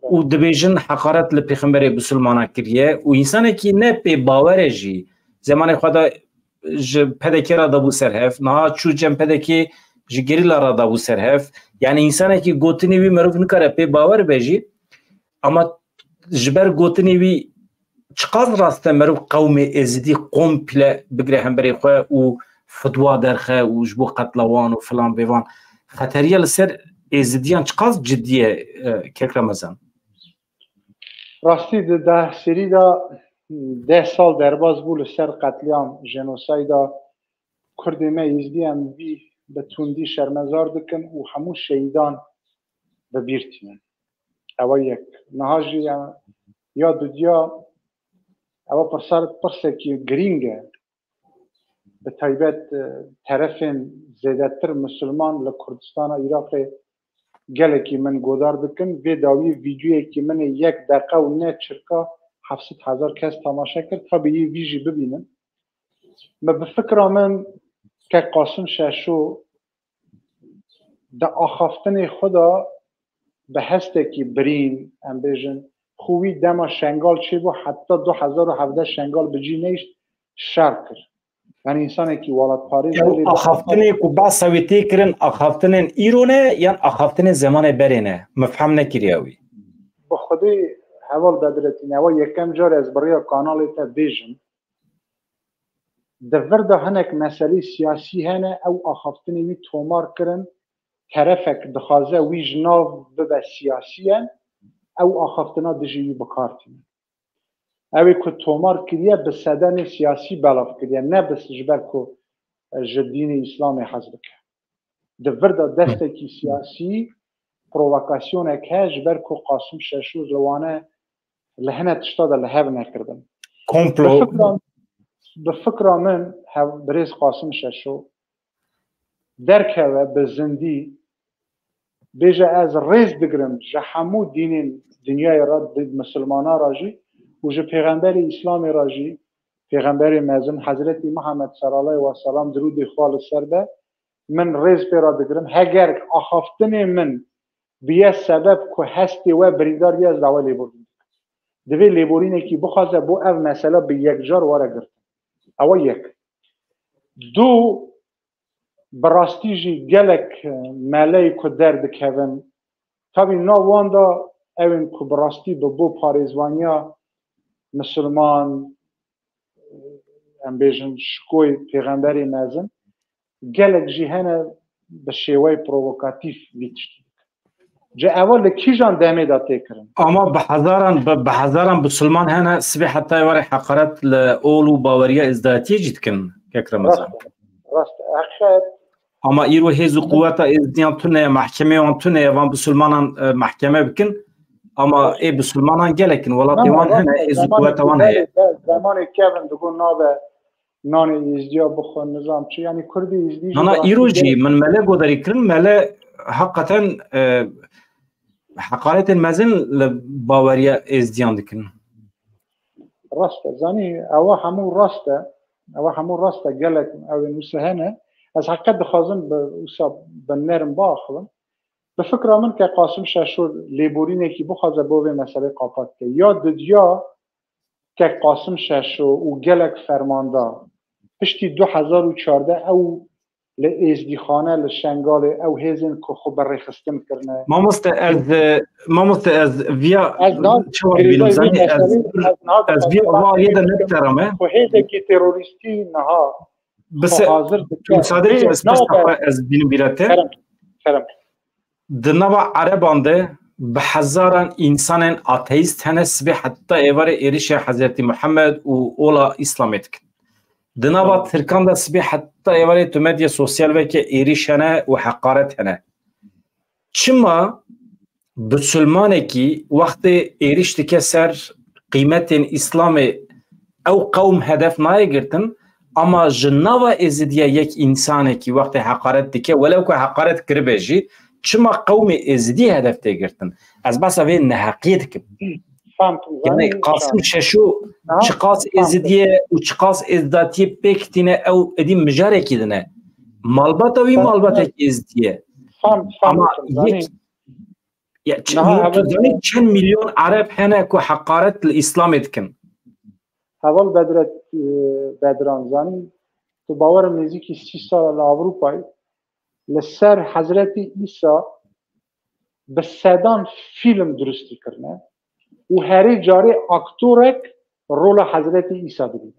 û dibêjin heqaret li pêxemberê Bisilmanan kiriye û însanekî ne pê bawer e jî, zemanê xwe de ji P D K re dabû ser hev, niha çû cem P D K ji gerîla re dabû ser hev. Yani însanekî gotinê wî merov nikare pê bawer be jî, ama ji ber gotinê wî çiqas rast e meriv qewmê Êzidî komple bigire hemberê xwe û fidwa derxe û ji bo qetla wan û filan bêvan. Xeteriya li ser Êzidiyan çiqas cidî ye, e, Kek Remezan? Rastî di deh serî de deh sal derbas bû li ser qetlîam, jenosayda Kurdê me Êzidî, em vî bi tundî şermezar dikin û hemû şehîdan bi bîr tînin. Ewa yek. Niha jî ya, ya dudiya, ewa pirsar-, pirsekî girîng e. Bi taybet, e, terefên zêdetir Misilman li Kurdistana Iraqê gelekî min godar dikin. Vê dawî vîdyoyekî min ê yek deqe û ne çirka heft sed hezar kes temaşe kir. Tabî yî vî jî bibînin. Me bi fikra min Kek Qasim Şeşo di axaftinê xwe de bi hestekî birîn, em bêjin, xwe wî dema Şengal çêbû, heta du hezar û hevdeh Şengal bi cî nehişt, şer kir. Yani însanekî welatparêz Ew axaftinê ku behsa wê tê kirin, axaftinên îro ne yan axaftinên zemanê berê ne? Min fehm nekiriye wî. Bi Xwedê heval Bedretîn, ewa yekem car ez bi rêya kanalê te bêjim. Di vir de hinek meselê siyasî hene, ew axaftinê wî tomar kirin, terefek dixwaze wî ji nav bibe siyasiyen, ew axaftina dijî wî bi kar tînin. Ew ê ku tomar kiriye, bi sedenê siyasî belav kiriye, ne bi ji ber ku, e, ji dînê Îslamê hez dike. Di vir de destekî siyasî, provokasyonek he, ji ber ku Qasim Şeşo li wane li hine tişta de li hev nekiribin. Komplo. Bi fikra, bi fikra min, hev-, birêz Qasim Şeşo derkeve bi zindî, bêje, ez rêz digirim ji hemû dînên dinyayê re, di misilmana re jî û ji pêxemberê Îslamê re jî, Pêxemberê mezin Hezretî Muhammed sallallahu aleyhi ve sellem, dirûdê xwe li ser be, min rêz pê re digirim. Heger axaftinê min biye sebeb ku hestê we birîndar biye, ez dawa lêborîn dikim. Divê lêborînekî bixwaze bo ev mesele bi yekcar were girtin. Ew e yek. Du, bi rastî jî gelek, e, meleyê ku derdikevin, tabî nav wan de ew ên ku bi rastî bi bo parêzvaniya misilman, em bêjin şikoyê pêxemberê mezin, gelek jî hene bi şêweyê provokatîf vî tiştî dikin. Ji eva li kîjan demê de tê kirin? Ama bi hezaran, bi, bi hezaran bisilman hene, sibê heta êvarê heqaret li ol û baweriya êzdatiyê jî dikin, kek Remezan. Rast e, rast e. Heqet. Ama îro hêz û quweta êzdiyan tune ye, mahkemeyê wan tune ye, van bisilmanan, e, mahkeme bikin. Ama ê bisilmanan gelek in, welatê wan hene, hêz û quweta wan heye. Zemanê kevin digot nabe nanê êzdiya bixwe, nizam çi, yanî kurdê êzdî jî. Nana, îro jî min mele godarî kirin, mele heqeten, e, heqaretên mezin li baweriya êzdiyan dikin. Rast e, zanî, ewa hemû rast e, ewa hemû rast e, gelek ew ên wisa hene. Ez heqet dixwazim bi wisa bi nerm biaxivim. Bi fikra min ke Qasim Şeşo lêborînekî bixwaze bo vê meselê qapat ke. Ya didiya ke Qasim Şeşo û gelek fermandar piştî du hezar û çardeh ew li êzdîxane li Şengalê ew hêzên ku xwe bi rêxistin kirine. Mamoste, ez, e, mamoste, ez viya çawa dibînim, zanî, ez, ez viya va yê de nebiterame. Ku hêzekî terorîstî niha bise, hazir dike. Müsaade ki ez pişta xwe ez bînim bîra te. Kerem, kerem. Di nava Ereban de bi hezaran însanên ateîst hene, sibê heta êvarê êrişê Hezretî Muhammed û ola Îslamê dikin. Di nava Tirkan de sibê heta êvarê tu medya sosyal veke êrîş hene û heqaret hene. Çima bisilmanekî wextê êrîş dike ser qîmetên Îslamê ew qewm hedef nayê girtin, ama ji nava Êzidiya yek însanekî wextê heqaret dike, welew ku heqaret kiribe jî, çima qewmê Êzidî hedef tê girtin? Ez behsa vê neheqiyê dikim. Yanî Qasim Şeşo çiqas Êzidî ye û çiqas êzdatiyê pêk tîne, ew êdî mijarekî din e. Malbata wî malbatekî Êzidî ye. Ama yek, ya, tu zanî çend milyon Ereb hene ku heqaret li Îslamê dikin? Heval Bedret, e, Bedran, zanî, tu bawer im nêzîkî sî sal li Ewropayê li ser Hezretî Îsa bi sedan fîlm durustî kirine û herê carê aktorek rola Hezretî Îsa dibîne.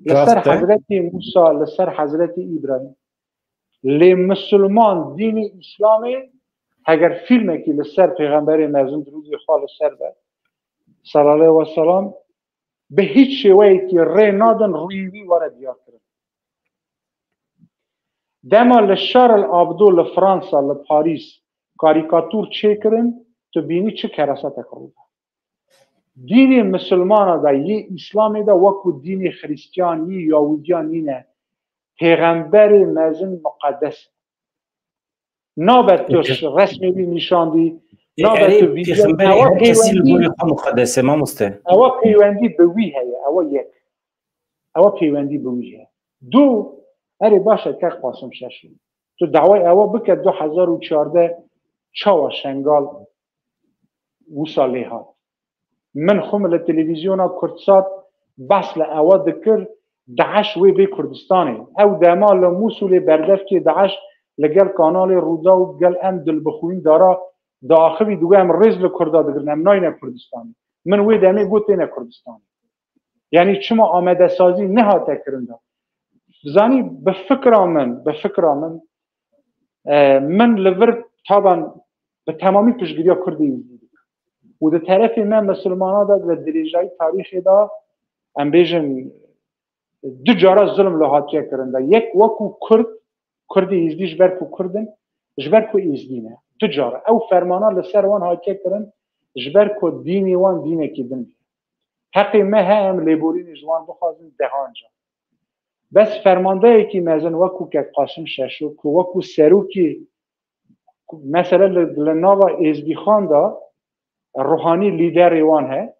Li ser Hezretî Mûsa, li ser Hezretî Îbrahîm. Lê misilman dînê Îslamê heger fîlmekî li ser Pêxemberê mezin, dirûdê xwe li ser be, sallallahu aleyhi ve sellem, bi hîç şêweyekî rê nadin rûyê wî were diyar kirin. Dema li Charles Hebdo li Fransa, li Parîs karîkatûr çêkirin, tu bînî çi kerasetek rû da. Dînê misilmana de, yê Îslamê de wekû dînê Xristiyan, yî Yahudiyan nîne. Pêxemberê mezin muqedes e. Nabe tu resmê wî nîşandî, nabe tu vîdyo. Pêxemberê her kesî li gorî xwe muqedes e, mamoste. Ewa peywendî bi wî heye, ewa yek. Ewa peywendî bi wî heye. Du, erê baş e, kek Qasim Şeşo. Tu daway ewa bike du hezar û çardeh çawa Şengal wisa lê hat. Min xwe min li televîzyona Kurdsat behs li ewa dikir, DAIŞ wê bê Kurdistanê. Ew dema li Mûsulê berdevkê DAIŞ li gel kanalê Rûdaw, gel em dilbixwîn dara diaxivî, digot em rêz li Kurda digirin, em nayne Kurdistanê. Min wê demê got têne Kurdistanê. Yanî çima amadesazî nehate kirin da? Zanî, bi fikra min, bi fikra min, e, min li vir taban bi temamî piştgiriya Kurdê Êzidî dikim. Û di terefê me misilmana de, di dirêjayî tarîxê de, em bêjin, du cara zilm li hatiye kirin de. Yek wekû Kurd, Kurdê Êzidî ji ber ku Kurd in, ji ber ku Êzidî ne. Du cara. Ew fermana li ser wan hatiye kirin, ji ber ku dînê wan dînekî din bû. Heqê me heye em lêborînê ji wan bixwazin dehan car. Bes fermandeyekî mezin wekû kek Qasim Şeşo, ku wekû serokê, ku mesele li, li nava Êzdîxan de ruhanî lîderê wan he,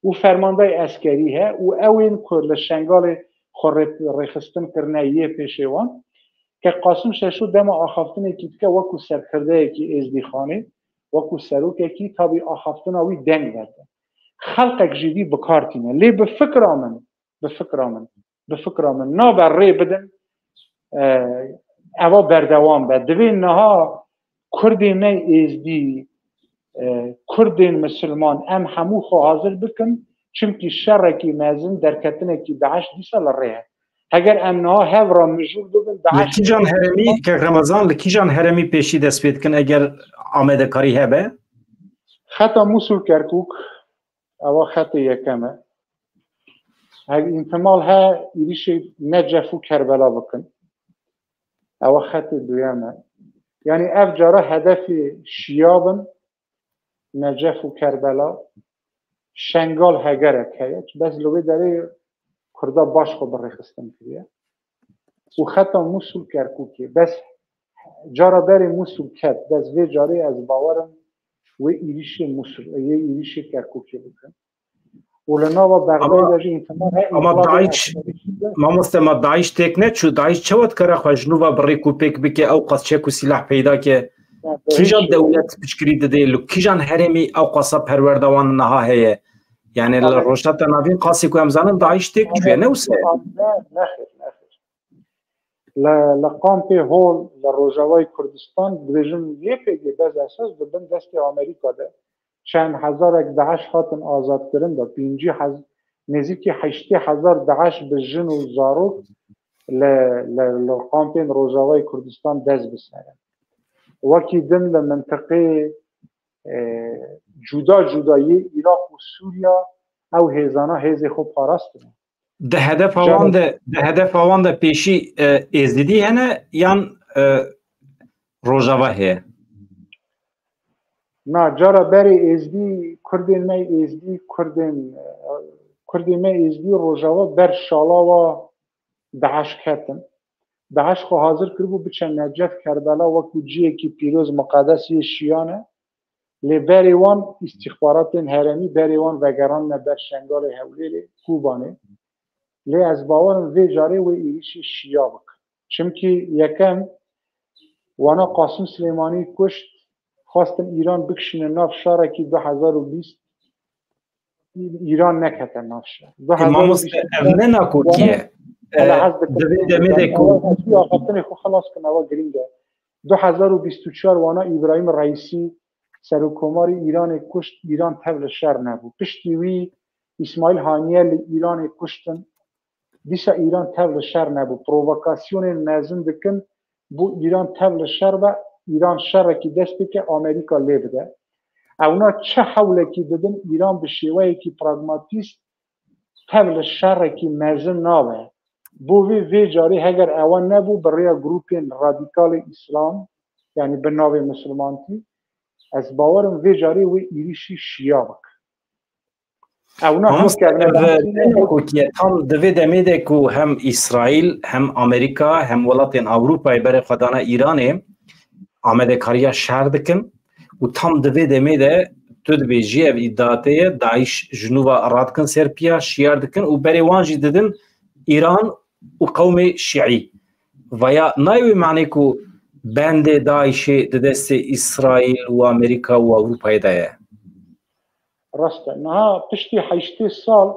û fermandeyê eskerî he û ew ên ku li Şengalê xwe rê-, rêxistin kirine yê pêşê wan, ke Qasim Şeşo dema axaftinekî dike wekû serkirdeyekî Êzdîxanê, wekû serokekî tabî axaftina wî deng vete. Xelqek jî vî bi kar tîne. Lê bi fikra min, bi fikra min, bi fikra min nabe rê bidin, e, eva berdewam be. Divê niha Kurdê me Êzdî, e, Kurdên Misilman em hemû xwe hazir bikin, çimkî şerekî mezin, derketinekî DAIŞ dîsa li rê ye. Heger em niha hev re mijûl bibin, DAIŞ Li kîjan heremî, kek Remezan, li kîjan heremî pêşî dest pê dikin eger amadekarî hebe? Xeta Mûsul Kerkûk, ewa xetê yekem e. Ev îhtimal he êrîşê Necef û Kerbela bikin. Ewa xetê duyem e. Yanî ev cara hedefê şiya bin, Necef û Kerbela, Şengal hegerek heye. Bes li wê derê Kurda baş xwe bi rêxistin kiriye. Û xeta Mûsul Kerkûkê. Bes cara berê Mûsul ket. Bes vê carê ez bawer im wê êrîşê Mûsul, yê êrîşê Kerkûkê bikin. Û li nava Bexdayê de jî îhtimal heye. Ama DAIŞ, mamoste, ma DAIŞ têk neçû, DAIŞ çawa dikare xwe ji nû ve bi rêk û pêk bike, ew qas çek û sîlah peyda ke? Kîjan dewlet piştgirî dide, li kîjan herêmî ew qasa perwerda wan niha heye? Yani li Rojhilata Navîn qasî ku em zanin DAIŞ têk çûye, ne wisa ye? Ne, nexêr, nexêr. Li, li kampê Hol, li Rojavayê Kurdistan, dibêjin Y P G, bes esas di bin destê Amerîka de. Çend hezarek DAIŞ hatin azadkirin de, pêncî hez-, nêzîkî heştê hezar DAIŞ bi jin û zarok li, li, li kampên Rojavayê Kurdistan dest bi ser in. Wekî din li mintiqê, e, cuda cuda yê Iraq û Sûriya ew hêzana hêzê xwe parastine. Di hedefa wan de, di hedefa wan de pêşî, e, Êzidî hene yan, e, Rojava heye? Na, cara berê Êzdî, Kurdên me Êzdî, Kurdên, e, Kurdên me Êzdî Rojava ber şala wa DAIŞ ketin. DAIŞ xwe hazir kiribû biçe Necef, Kerbela wekû cihekî pîroz, miqedes yê şiyan e. Lê berê wan îstîxbaratên herêmî berê wan vegerandine ber Şengalê, Hewlêrê, Kobanê. Lê ez bawer im vê carê wê êrîşê şiya bikin. Çimkî yekem, wana Qasim Silêmanî kuşt, xwestin Îran bikişîne nav şarekî du hezar û bîst, Îran nekete nav şer. Ê, mamoste, ev ne nakokî ye. E, di vê demê de ku axaftinê xwe xilas kin, ewa girîng e. Du hezar û bîst û çar wana Îbrahîm Reîsî, serokkomarê Îranê kuşt, Îran tev li şer nebû. Piştî wî Îsmaîl Haniyê li Îranê kuştin. Dîsa Îran tev li şer nebû. Provokasyonên mezin dikin, bo Îran tev li şer be, Îran şerekî dest pê ke Amerîka lê bide. Ewna çi hewlekî didin, Îran bi şêweyekî pragmatîst tev li şerekî mezin nabe. Bo vê, vê carê heger ewa nebû, bi rêya grûpên radîkalê Îslam, yanî bi navê misilmantî, ez bawer im vê carê wê êrîşî şiya bikin. Ew ne Mamoste, hemkevne ev ne nakokiye tam di vê demê de ku hem Îsraîl, hem Amerîka, hem welatên Ewropayê berê xwe dane Îranê, amadekariya şer dikin û tam di vê demê de tu dibêjî ev îdia te ye, DAIŞ ji nû ve radikin ser piya, şiyar dikin û berê wan jî didin Îran û qewmê şiî. Vaya nayê wê manê ku bendê DAIŞê di destê Îsraîl û Amerîka û Ewropayê de ye? Rast e. Niha piştî heştê sal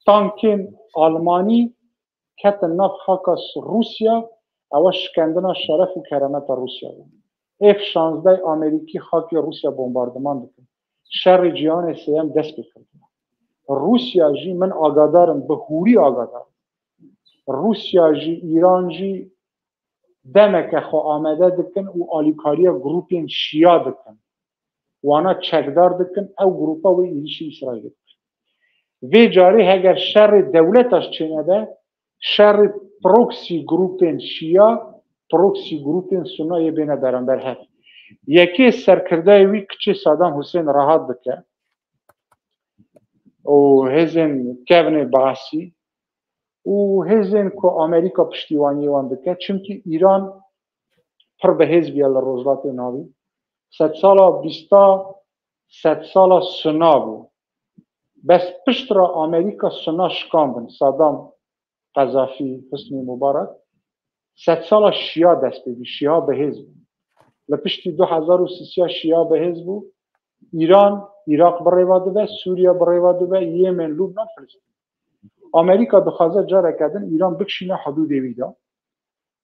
tankên Almanî ketin nav xaka Rûsya, ewa şikendina şeref û keremeta Rûsya bû. F şazdeh Amerîkî xakê Rûsya bombardiman dikin. Şerê cîhanê sêyem dest pê kiribû. Rûsya jî, min agadar im, bi hûrî agadar im. Rûsya jî, Îran jî demeke xwe amade dikin û alîkariya grûpên şiya dikin. Wana çekdar dikin, ew grûpa wê êrîşî Îsraîlê bikin. Vê carê heger şerê dewleta ji çênebe, şerê proxy grûpên şiya, proxy grûpên sunna yê bêne beramber hev. Yekê serkirdeyê wî kiçê Saddam Husên rahat dike û hêzên kevnê Baasî û hêzên ku Amerîka piştîwaniyê wan dike, çimkî Îran pir bi hêz bûye li Rojhilatê Navîn. Sedsala bîsta sedsala suna bû. Bes pişt re Amerîka suna şikandin. Saddam, Qezafî, Husnî Mubarak, sedsala Şîa dest pê bî, Şîa bihêz bû. Li piştî du hezar û sêzdeh Şîa bihêz bû. Îran, Îraq bi rêva dibe, Sûriye bi rêva dibe, Yemen, Lubnan, Filistîn. Amerîka dixwaze careke din Îran bikişîne hudûdê wî de.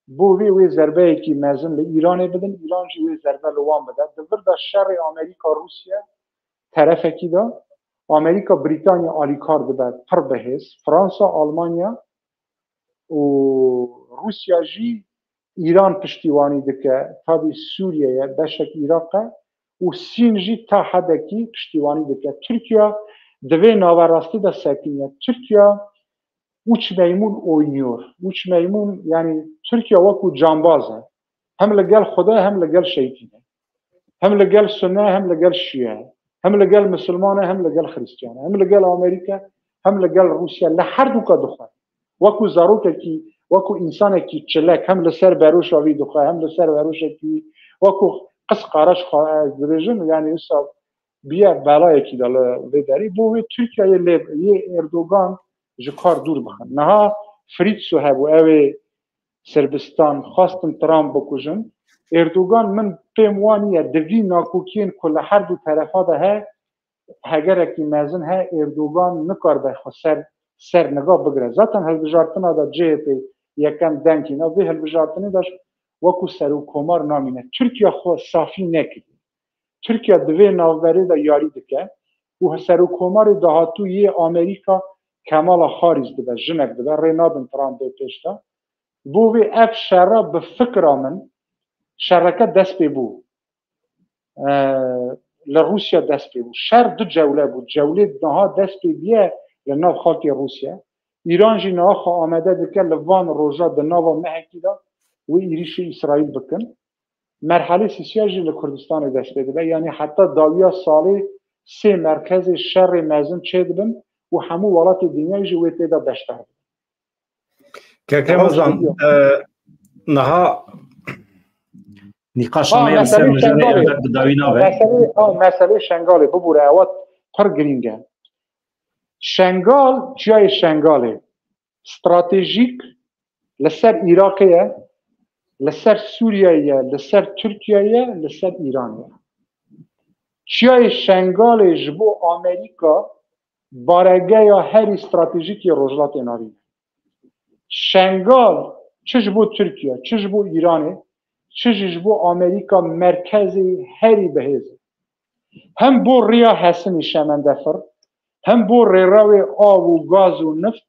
Bo vê wê zerbeyekî mezin li Îranê bidin, Îran jî wê zerbe li wan bide. Di vir de şerê Amerîka Rûsya terefekî de, Amerîka Brîtanya alîkar dibe pir bihêz, Fransa, Almanya û Rûsya jî Îran piştîwanî dike, tabî Sûriye ye, beşek Îraq e û Sîn jî ta hedekî piştîwanî dike. Tirkiye di vê naverastî de sekiniye. Tirkiye uç meymun oynuyor. Uç meymun, yani Tirkiye wekû cambaz e. Hem li gel Xwedê hem li gel şeytî ne. Hem li gel Sunne hem li gel Şîe. Hem li gel Misilman e hem li gel Xristiyan e. Hem li gel Amerîka hem li gel Rûsya. Li her dûka dixwe. Wekû zarokekî, wekû însanekî çilek hem li ser beroşa wî dixwe hem li ser beroşekî wî. Wekû qis qaraç xwe ez dibêjim, yani wisa biye belayekî de li vê derî. Bo wê Tirkiyeyê lê yê Erdogan ji kar dûr bixin. Niha Fritzo hebû, ew ê Sirbistan, xwestin Trump bikujin. Erdogan min pêm wa niye, di vî nakokiyên ku li her du terefa de he, hegerekî mezin he, Erdogan nikaribe xwe ser, ser niga bigire. Zaten hilbijartina de C H P yekem dengî ne, vê hilbijartinê de wekû serokkomar namîne. Tirkiye xwe safî nekiriye. Tirkiye di vê navberê de yarî dike û serokkomarê dahatû yê Amerîka Kamala Harris dibe, jinek dibe, rê nadin Trumpê pêş de. Bo vê ev şera bi fikra min, şereke dest pê bû. E, li Rûsya dest pê bû. Şer du cewle bû. Cewlê niha dest pê bûye li nav xalkê Rûsya. Îran jî niha xwe amade dike li van roja di nava mehekî de wê êrîşê Îsraîl bikin. Merhelê sîsya jî li Kurdistanê dest pê dibe. Yanî heta dawiya salê sê merkezê şerê mezin çêdibin û hemû welatê dinyayê jî wê tê de beşdar bin. Kek Remezan, e, niha nîqaşa me ya li ser mijarê elbet bi dawî nabe. Meselê, ha, meselê Şengalê bibûre, ewa pir girîng e. Şengal, çiyayê Şengalê stratejîk li ser Iraqê ye, li ser Sûriyeyê ye, li ser Tirkiyeyê ye, li ser Îranê ye. Çiyayê Şengalê ji bo Amerîka baregeya herî stratejîk yê Rojhilatê Navîn e. Şengal çi ji bo Tirkiye, çi ji bo Îranê, çi jî ji bo Amerîka merkezê herî bihêz e. Hem bo riya Hesinî Şemendefir, hem bo rêrewê av û gaz û nift,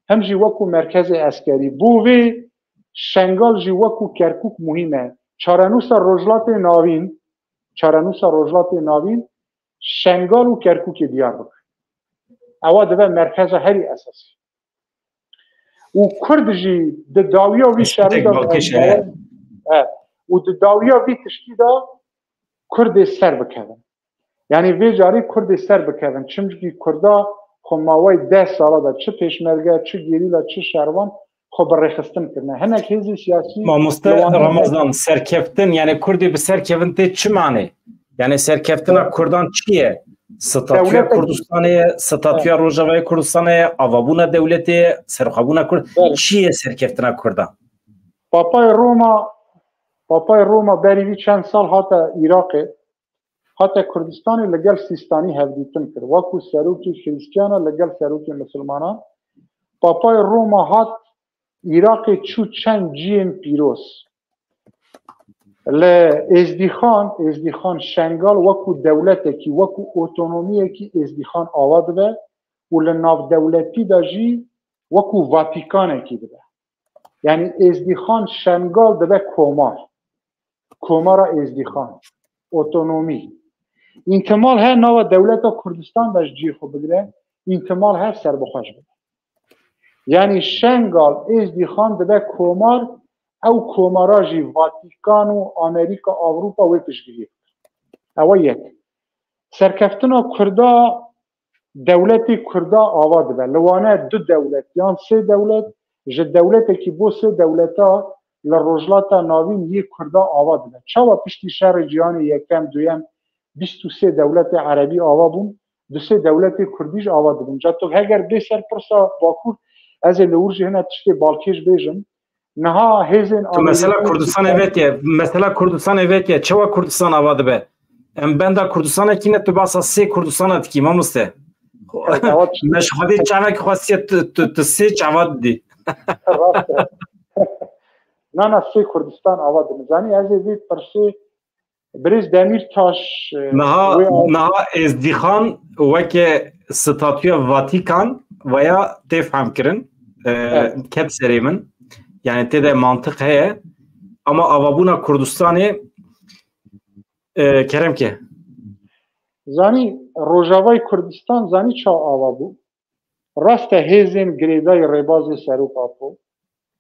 hem jî wekû merkezê eskerî. Bo vê Şengal jî wekû Kerkûk muhîm e. Çarenûsa Rojhilatê Navîn, çarenûsa Rojhilatê Navîn Şengal û Kerkûkê diyar bike. Ewa dibe merkeza herî esasî. Û Kurd jî di dawiya vî şerî de, e, û di dawiya vî tiştî de Kurdê ser bikevin. Yanî vê carî Kurdê ser bikevin. Çimkî Kurda xwe mawey deh sala de çi pêşmerge, çi gerîla, çi şervan xwe bi rêxistin kirine. Hinek hêzê siyasî Mamoste Ramazan, serkeftin, yani Kurdê bi ser kevin tê çi mane? Yani serkeftina Kurdan çi ye? Statüya Kurdistanê ye, statüya Rojavayê Kurdistanê ye, avabûna dewletê ye, serxwebûna Kurd, çi ye serkeftina Kurdan? Papayê Roma, Papayê Roma berî vî çend sal hate Iraqê, hate Kurdistanê, li gel Sîstanî hevdîtin kir. Wekû serokî Xrîstiyana li gel serokê Misilmanan. Papayê Roma hat Iraqê çû çend ciyên pîroz. Li Êzdîxan, Êzdîxan Şengal wekû dewletekî, wekû otonomiyekî Êzdîxan ava dibe û li navdewletî de jî wekû Vatîkanekî dibe. Yanî Êzdîxan Şengal dibe komar. Komara Êzdîxan. Otonomî. Întimal he nava dewleta Kurdistan de ji cihê xwe bigire, întimal he serbixweş bibe. Yanî Şengal, Êzdîxan dibe komar, ew komara jî Vatîkan û Amerîka, Ewropa wê piştgiriyê bike. Ew e yek. Serkeftina Kurda, dewletê Kurda ava dibe. Li wane du dewlet yan sê dewlet, ji dewletekî bo sê dewleta li Rojhilata Navîn yê Kurda ava dibe. Çawa piştî şerê cîhanê yekem, duyem, bîst û sê dewletê erebî ava bûn, du sê dewletê Kurdî jî ava dibin. Ca tu heger bê ser pirsa Bakur, ez ê li wir jî hine tiştê balkêş bêjim. Niha hêzên Tu mesela Amerîkî Kurdistanê vetiye, mesela Kurdistanê vetiye, çawa Kurdistan ava dibe? Em benda Kurdistanekî ne, tu basa sê Kurdistana dikî, mamoste. Evet, evet. Me ji xwedê çavek xwestiye tu, tu, tu sê çava didî. Rast e. Na, na, sê Kurdistan ava dibin. Zanî, ez ê vê pirsê Birêz Demîrtaş, e, Niha, wê niha Êzdîxan weke statûya Vatikan veya tê fehmkirin, e, Evet. ket serê min. Yani tê de mantiq heye. Ama avabûna Kurdistanê, e, kerem ke. Zanî, Rojavayê Kurdistan zanî çawa ava bû? Rast e, hêzên girêdayî rêbazê Serok Apo,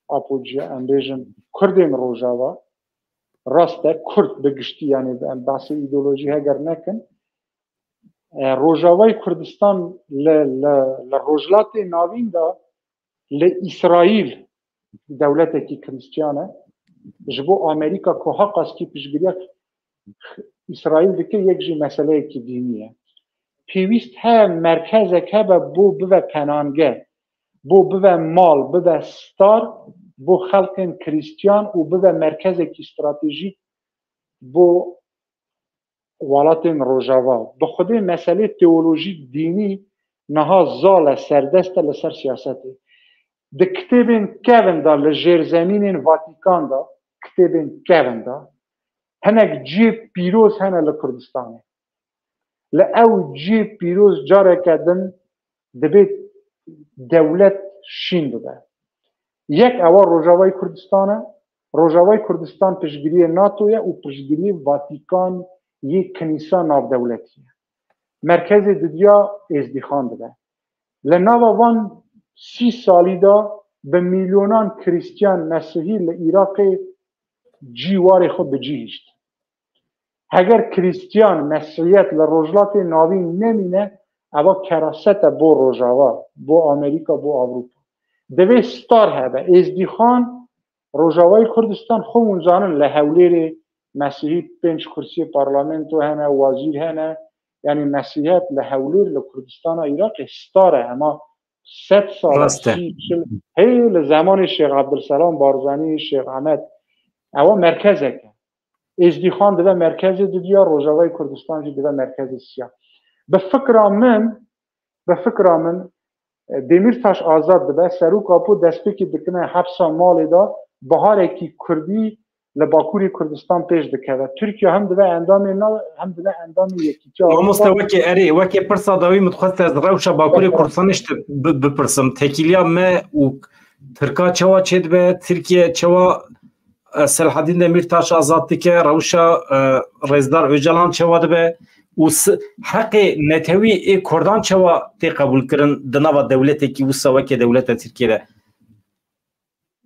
Apo ciya, em bêjin Kurdên Rojava, rast e, Kurd bi giştî, yani em behsê îdeolojî heger nekin. E, Rojavayê Kurdistan li, li, li Rojhilatê Navîn de li Îsraîl dewletekî Krîstiyan e. Ji bo Amerîka ku heqaskî piştgiriya Îsraîl dike, yek jî meseleyekî dînî ye. Pêwîst heye merkezek hebe bo bibe penange, bo bibe mal, bibe star bo xelkên Krîstiyan û bibe merkezekî stratejîk bo welatên Rojava. Bi xwedê meselê teolojîk dînî niha zal e, serdest e li ser siyasetê. Di kitêbên kevin de li jêrzemînên Vatikan de, kitêbên kevin de, hinek cihê pîroz hene li Kurdistanê. Li ew cihê pîroz careke din dibê dewlet şîn bibe. Yek ewa Rojavayê Kurdistan e. Rojavayê Kurdistan piştgiriyê NATO ye û piştgiriyê Vatikan yê Kinîsa Navdewletî ye. Merkezê didiya Êzdîxan dibe. Li nava van sî salî de bi milyonan Krîstiyan Mesihî li Iraqê cî warê xwe bi cî hişt. Heger Krîstiyan, Mesihiyet li Rojhilatê Navîn nemîne, eva keraset e bo Rojava, bo Amerîka, bo Ewropa. Divê star hebe. Êzdîxan, Rojavayê Kurdistan, xwe hûn zanin li Hewlêrê Mesihî pênc kursiyê parlamento hene, wezîr hene. Yani Mesihiyet li Hewlêr, li Kurdistana Iraqê star e. Hema sed sal e, Rast e. sî, çil, hê li zemanê Şêx Ebdilselam Barzanî, Şêx Ehmed, ewa merkezek e. Êzdîxan dibe merkezê didiya, Rojavayê Kurdistan jî dibe merkezê siya. Bi fikra min, bi fikra min, e, Demîrtaş azad dibe, Serok Apo destpêkê dikine hepsa malê de, biharekî Kurdî li Bakurê Kurdistan pêş dikeve. Tirkiye hem dibe endamê na, hem dibe endamê Yekîtiya Mamoste, Ewropa. Weke erê, weke pirsa dawî min dixwest ez rewşa Bakurê Bakur. Kurdistanê ji te bi-, bipirsim. Tekîliya me û Tirka çawa çêdibe, Tirkiye çawa e, Selahedîn Demîrtaş azad dike, rewşa, e, Rêzdar Ocalan çawa dibe û s-, heqê netewî ê Kurdan çawa tê qebûlkirin di nava dewletekî wisa weke dewleta Tirkiyê de?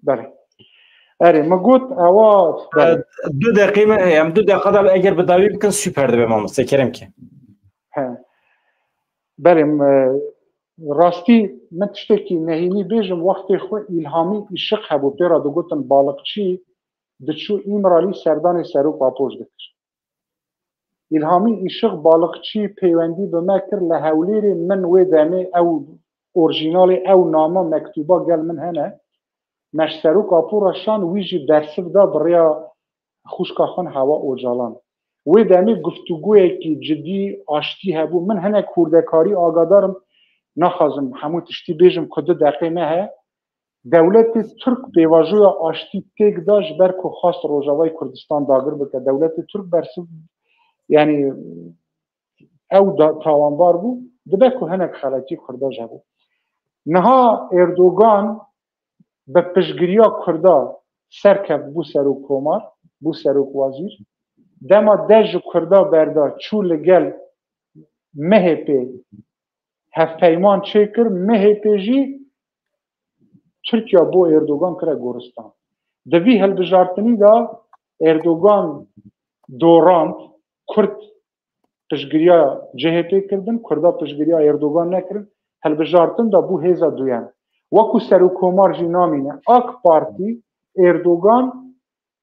Belê. Erê, min got, ewa, E, belê. Du deqê me heye, em du deqa de eger bi dawî bikin, super dibe mamoste, kerem ke. He. Belê, m-, rastî min tiştekî nehînî bêjim, wextê xwe Îlhamî Îşiq hebû, pê re digotin Balıkçı, diçû Îmralî serdanê Serok Apo jî dikir. Îlhamî Îşiq Balıkçı peywendî bi me kir li Hewlêrê, min wê demê ew orjînalê, ew nama, mektûba gel min hene. Me ji Serok Apo re şand, wî jî bersiv da bi rêya xwişka xwe Hewa Ocalan. Wê demê guftûgoyekî cidî, aştî hebû. Min hinek hûrdekarî agadar im, naxwazim hemû tiştî bêjim ku du deqê me heye. Dewletê Tirk pêvajoya aştî têk da ji ber ku xwest Rojavayê Kurdistan dagir bike. Dewletê Tirk bersiv, yani ew da tawanbar bû. Dibe ku hinek xeletî Kurda jî hebû. Niha Erdogan bi piştgiriya Kurda serkeft bû serokkomar, bû serokwezîr. Dema dest ji Kurda berda, çû li gel M H P hevpeyman çêkir, M H P jî Tirkiya bo Erdogan kire goristan. Di vî hilbijartinî de Erdogan dorand, Kurd piştgiriya C H P kirdin, Kurda piştgiriya Erdogan nekirin, hilbijartin de bû hêza duyem. Wekû serokkomar jî namîne. AK Partî, Erdogan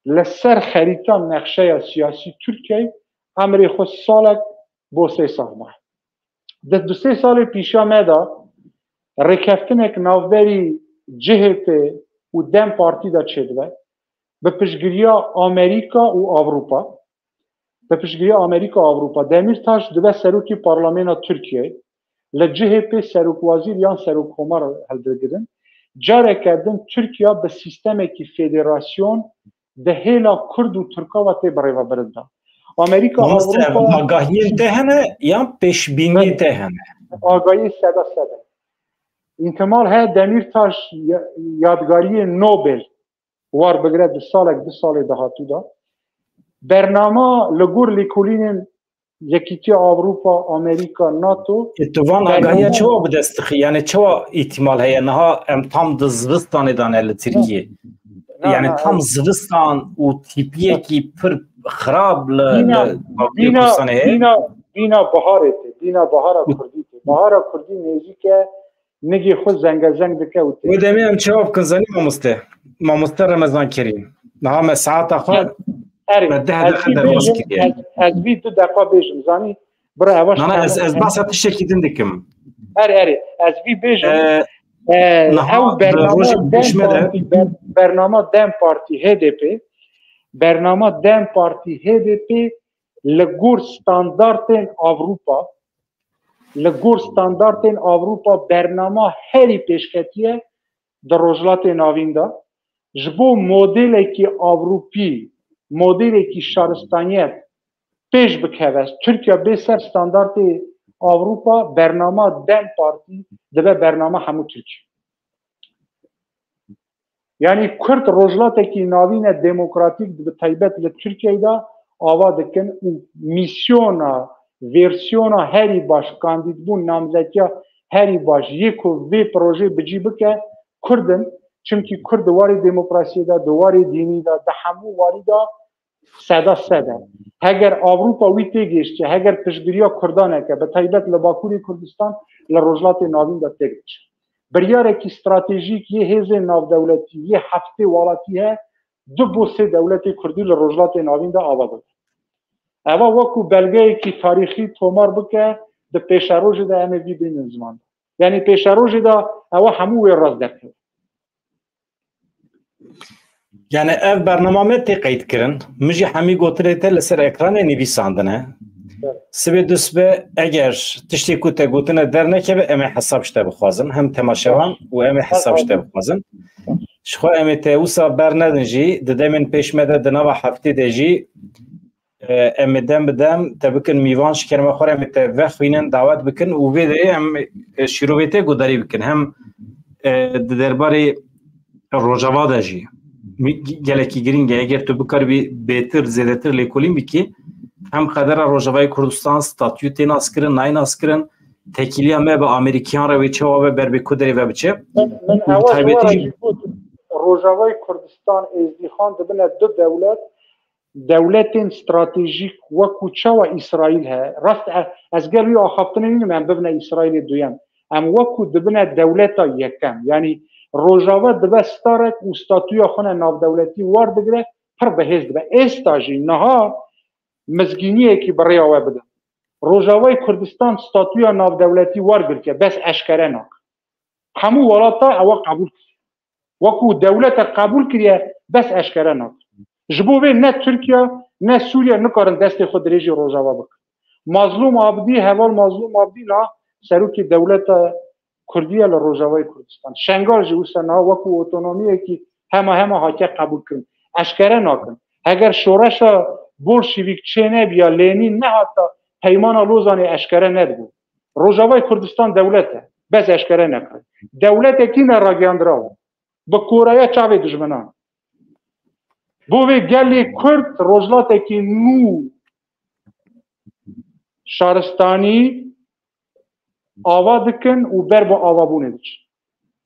li ser xerîta, nexşeya siyasî Tirkiyeyê emrê xwe salek bo sê sal ma. Di du sê salê pîşa me de rêkeftinek navberî C H P û DEM Partî de çêdibe. Bi piştgiriya Amerîka û Ewropa, bi piştgiriya Amerîka û Ewropa, Demîrtaş dibe serokê Parlemêna Tirkiyeyê, li C H P serokwezîr yan serokkomar hildigirin. Careke din Tirkiye bi sîstemekî federasyon di hêla Kurd û Tirka ve tê birêvebirin de. Amerîka, Mamoste, Ewropa agahiyên te hene yan pêşbîniyên te hene? Agahiyê seda sed e. Îhtimal heye Demîrtaş ya-, yadgariyê Nobel war bigire di salek, du salê dahatû de. Bernama li gor lêkolînên Yekîtiya Ewropa, Amerîka, NATO. E, tu van agahiya çawa bi dest dixî? Yani çawa îhtimal heye? Niha em tam di zivistanê de ne li Tirkiyê. Na, Yani na, tam zivistan û tîpiyekî pir xirab li, bîna, li Bakurê bîna, Kurdistanê heye. Bîna, bîna baharê tê. Bîna bahara Kurdî tê. Bahara Kurdî nêzîk e, nigê xwe zengezeng dike û tê. Wê demê em çawa bikin, zanî mamoste? Mamoste Remezan Kerîm. Niha me saeta xwe, erê, me deh deqe derbas kiriye. Ez, ez vî du deqa bêjim, zanî? Bira, evaş. Nana, ez, ez behsa tiştekî din dikim. Erê, erê, ez vî bêjim. Ee, Ee, niha ew bernama DEM Partî, ber-, bernama DEM Partî H D P, bernama DEM Partî H D P li gor standartên Avrupa, li gor standartên Avrupa bernama herî pêşketiye di Rojhilatê Navîn de. Ji bo modelekî Avrupî, modelekî şaristaniyet pêş bikeve, Tirkiye bê ser standartê Avrupa, bernama DEM Partî dibe bernama hemû Tirkiye. Yanî Kurd rojhilatekî navîne demokratîk bi taybet li Tirkiyeyê de ava dikin û mîsyona, versiyona herî baş, kandîdbûn, namzetiya herî baş yê ku vê projê bi cî bike, Kurd in. Çimkî Kurd di warê demokrasiyê de, di warê dînî de, di hemû warî de seda sed e. Heger Avrupa wî têgihiştiye, heger piştgiriya Kurdan neke, bi taybet li Bakurê Kurdistan, li Rojhilatê Navîn de têk diçe. Biryarekî stratejîk yê hêzên navdewletî, yê heftê welatî heye, du bo sê dewletê Kurdî li Rojhilatê Navîn de ava bibe. Eva wekû belgeyekî tarîxî tomar bike, di pêşerojê de em ê vî bînin ziman de. Yanî pêşerojê de ewa hemû wê rast derkeve. Yani ev bernama me tê qeyd kirin. Min jî hemî gotinê te li ser ekranê nivîsandine. Evet. Sibê dusbe eger tiştê ku te gotine dernekeve, em ê hesab ji te bixwazin. Hem temaşevan û em ê hesab ji te bixwazin. Ji xwe em ê te wisa bernedin jî, di demên pêş me de, di nava heftê de jî, e, em ê dem bi dem te bikin mîvan, ji kerema xwe re em ê te vexwînin, dawet bikin û vê derê em, e, şîrovê te guhdarî bikin. Hem, e, di derbarê Rojava de jî mi-, gelekî girîng e. Eger tu bikaribî bêtir, zêdetir lêkolîn bikî, hem qedera Rojavayê Kurdistan, statûyê tê naskirin, nayê naskirin, tekîliya me bi Amerîkiyan re wê çawa be, ber bi ku derê ve biçe. Min, min Û bi ewa ji we taybetî re jî jî got, Rojavayê Kurdistan, Êzdîxan dibine du dewlet, dewletên stratejîk wekû çawa Îsraîl heye. Rast e, ez gel wî axaftinê nînim em bibine Îsraîlê duyem. Em wekû dibine dewleta yekem. Yanî Rojava dibe starek û statûya xwe ne navdewletî war digire, pir bi hêz dibe. Êsta jî niha mizgîniyekî bi rêya we bidin. Rojavayê Kurdistan statûya navdewletî war girtiye, bes eşkere nakin. Hemû welata ewa qebûl kiriye. Wekû dewlete qebûl kiriye, bes eşkere nakin. Ji bo vê ne Tirkiye ne Sûriye nikarin destê xwe dirêjî Rojava bikin. Mazlûm Abdî, heval Mazlûm Abdî niha serokê dewleta Kurdî ye li Rojavayê Kurdistan. Şengal jî wisa niha wekû otonomiyekî hema hema hatiye qebûlkirin. Eşkere nakin. Heger şoreşa bolşevîk çênebiya, Lenîn nehata Peymana Lozanê eşkere nedibû. Rojavayê Kurdistan dewlet e. Bes eşkere nekirin. Dewletekî ne ragihandiraw. Bi koraya çavê dijminan. Bo vê gelê Kurd rojhilatekî nû şaristanî ava dikin û ber bi avabûnê diçin.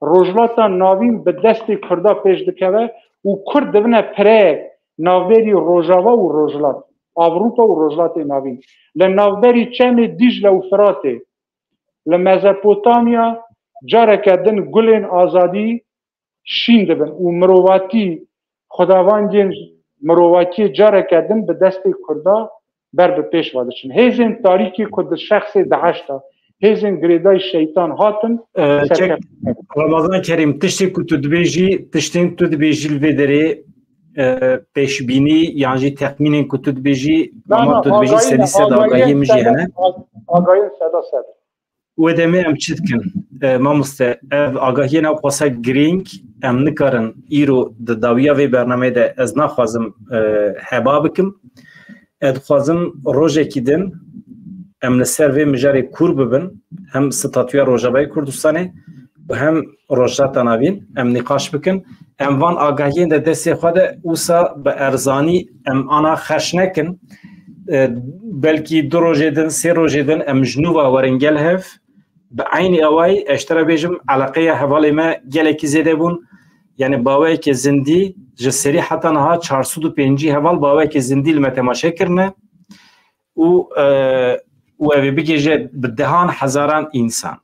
Rojhilata Navîn bi destê Kurda pêş dikeve û Kurd dibine pireyek navberî Rojava û Rojhilat, Avrupa û Rojhilatê Navîn. Li navberî çemê Dîcle û Firatê, li Mezopotamya careke din gulên azadî şîn dibin û mirovatî, xwedavangên mirovatiyê careke din bi destê Kurda ber bi pêş ve diçin. Hêzên tarîkê ku di şexsê DAIŞ de, hêzên girêdayî şeytan hatin. E, serkeftin. Ramazan Kerîm, tiştê ku tu dibêjî, tiştên tu dibêjî li vê derê, e, pêşbînî yan jî texmînên ku tu dibêjî, ama tu dibêjî sedî sed agahiyê min jî hene. Agahiyên seda sed. Wê demê em çi dikin? E, mamoste, ev agahiyên ew qasa girîng, em nikarin îro di dawiya vê bernameyê de, ez naxwazim, e, heba bikim. Ez dixwazim rojekî din em li ser vê mijarê kûr bibin, hem statûya Rojavayê Kurdistanê û hem Rojhilata Navîn em nîqaş bikin. Em van agahiyên de destê xwe de wisa bi erzanî em ana xerç nekin. E, belkî du rojê din, sê rojê din em ji nû ve werin gel hev. Bi eynî awayî ez ji te re bêjim, eleqeya hevalê me gelekî zêde bûn. Yani baweyeke zindî ji serî heta niha çar sed û pêncî heval baweyeke zindî li me temaşe kirine û, e, û ev ê bigihîje bi dehan hezaran însan.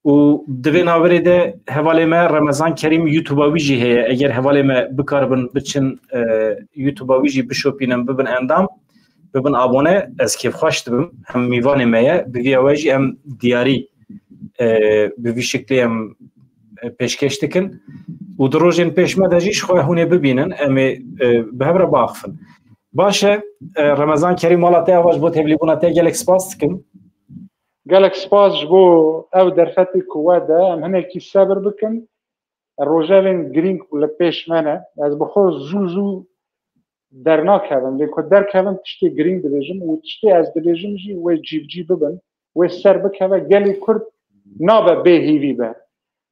Û di vê navberê de hevalê me Remezan Kerîm, YouTube-a wî jî heye. Eger hevalê me bikaribin biçin, e, YouTube-a wî jî bişopînin, bibin endam, bibin abone, ez kêfxweş dibim. Hem mîvanê me ye, bi vî awayî jî em diyarî, e, bi vî şiklê em, e, pêşkêş dikin. Û di rojên pêş me de jî ji xwe hûn ê bibînin, em ê, e, bi hev re biaxifin. Baş e, e, Remezan Kerîm, mala te ava, ji bo tevlîbûna te gelek spas dikim. Gelek spas ji bo ew derfetê ku we de, em hinekî sebir bikin. Rojevên girîng li pêş me ne. Ez bi xwe zû zû dernakevim. Lê ku derkevim tiştê girîng dibêjim û tiştê ez dibêjim jî wê cîbicî bibin, wê ser bikeve. Gelê Kurd nabe bêhîvî be.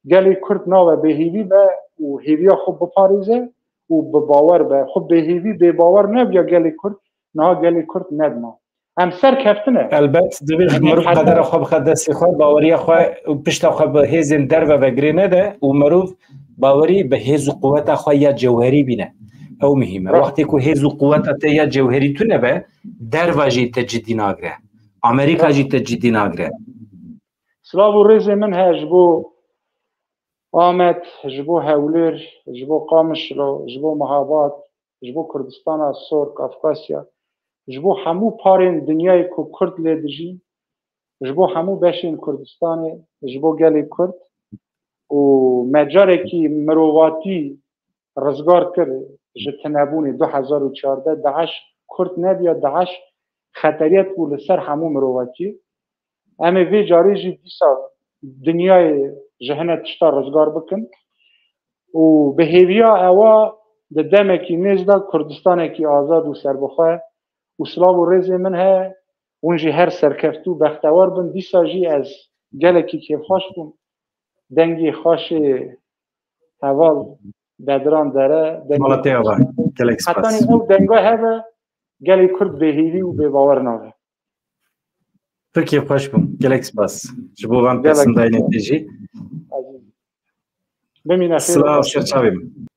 Gelê Kurd nabe bêhîvî be û hêviya xwe biparêze û bi bawer be. Xwe bêhêvî, bêbawer nebiya gelê Kurd, niha gelê Kurd nedima. Em serkeftine. Elbet, divê ji mirov qedera xwe bixe destê xwe, baweriya xwe û pişta xwe bi hêzên derve ve girê nede û mirov bawerî bi hêz û quweta xwe ya cewherî bîne. Ew muhîm e. Wextê ku hêz û quweta te ya cewherî tune be, derva jî te cidî nagire. Amerîka jî te cidî nagire. Silav û rêzê min heye ji bo Amed, ji bo Hewlêr, ji bo Qamişlo, ji bo Mehabad, ji bo Kurdistana Sor, Kafkasya, ji bo hemû parên dinyayê ku Kurd lê dijîn, ji bo hemû beşên Kurdistanê, ji bo gelê Kurd û me carekî mirovatî rizgar kir ji tinebûnê du hezar û çardeh, DAIŞ Kurd nebiya, DAIŞ xeteriyet bû li ser hemû mirovatiyê. Em ê vê carê jî dîsa dinyayê ji hine tişta rizgar bikin û bi hêviya ewa di demekî nêz de Kurdistanekî azad û serbixwe û silav û rêzê min heye. Hûn jî her serkeft û bextewar bin. Dîsa jî ez gelekî kêfxweş bûm. Dengê xweşê heval Bedran Dere, dengê Mala te ava, gelek spas. Hetanî ew denga hebe, gelê Kurd bêhêvî û bêbawer nabe. Pir kêfxweş bûm. Gelek spas ji bo van Gelek pirsindayînê te jî. Bimîne xêr. Silav, ser çavê min.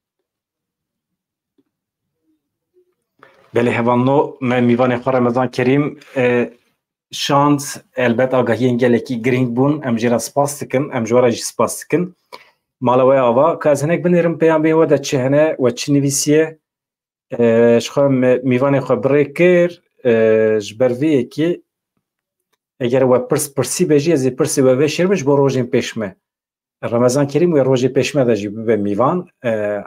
Belê hevalno, me mîvanê xwe Remezan Kerîm, e, şand, elbet agahiyên gelekî girîng bûn. Em jê re spas dikin, em ji we re jî spas dikin. Mala we ava, ka ez hinek binêrim, peyamê we de çi hene, we çi nivîsiye? E, ji xwe me mîvanê xwe bi rê kir, e, ji ber vê yekê eger we pirs pirsî be jî, ez ê pirsê we vêşêrim ji bo rojên pêş me. Remezan Kerîm wê rojê pêş me de jî bibe mîvan. E,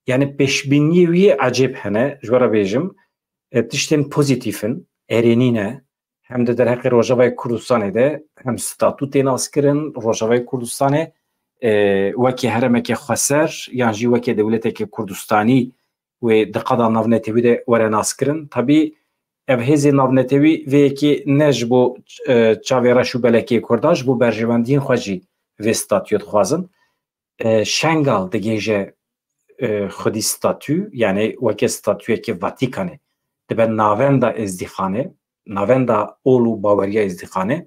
yani pêşbîniyê wî yê ecêb hene, ji we re bêjim. E, tiştên pozîtîf in, erênî ne. Hem di derheqê Rojavayê Kurdistanê de hem statû tê naskirin, Rojavayê Kurdistanê, e, wekî herêmeke xweser yan jî wekî dewleteke Kurdistanî wê di qada navnetewî de were naskirin. Tabî ev hêzên navnetewî vê yekê ne ji bo, e, çavê reş û belekê Kurdan, ji bo berjewendiyên xwe jî vê statûyê dixwazin. E, Şengal digihîje, e, xwedî statû, yani weke statûyeke Vatikanê, dibe navenda Êzdîxanê, navenda ol û baweriya Êzdîxanê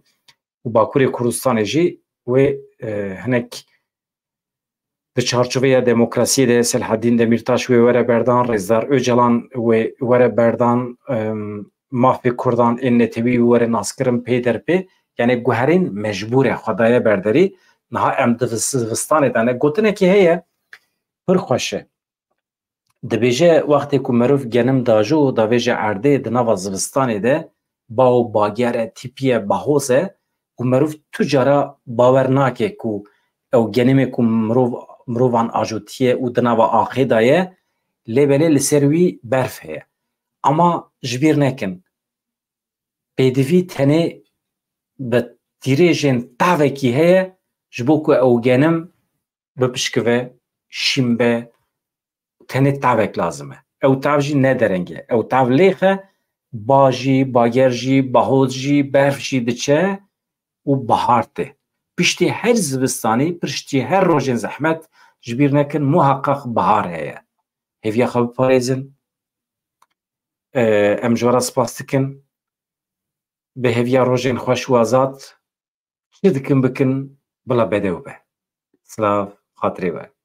û Bakurê Kurdistanê jî wê, e, hinek di çarçoveya demokrasiyê de Selahaddin Demirtaş wê were berdan, Rêzdar Ocalan wê were berdan, em, mafê Kurdan ên netewî were naskirin pê derpê. Yani guherîn mecbûr e, xwe daye berderî. Niha em di zivistanê de ne. Gotinekî heye, pir xweş e. Dibêje, wextê ku merov genim dajo davêje erdê di nava zivistanê de, ba û bager e, tîpî ye, bahoz e, û merov tu cara bawer nake ku ew genimê ku mirov, mirovan ajotiye û di nava axê de ye, lê belê li ser wî berf heye. Ama ji bîr nekin, pêdivî tenê bi tîrêjên tavekî heye ji bo ku ew genim bipişkive, şîn be, tenê tavek lazim e. Ew tav jî ne dereng e. Ew tav lêx e, ba jî, bager jî, bahot jî, berf jî diçe û bahar tê. Piştî her zivistanî, piştî her rojên zehmet, ji bîr nekin, muheqeq bahar heye. Hêviya xwe biparêzin. Em ji we re spas dikin. Bi hêviya rojên xweş û azad, çi dikin bikin, bila bedew be. Silav, xatirê we.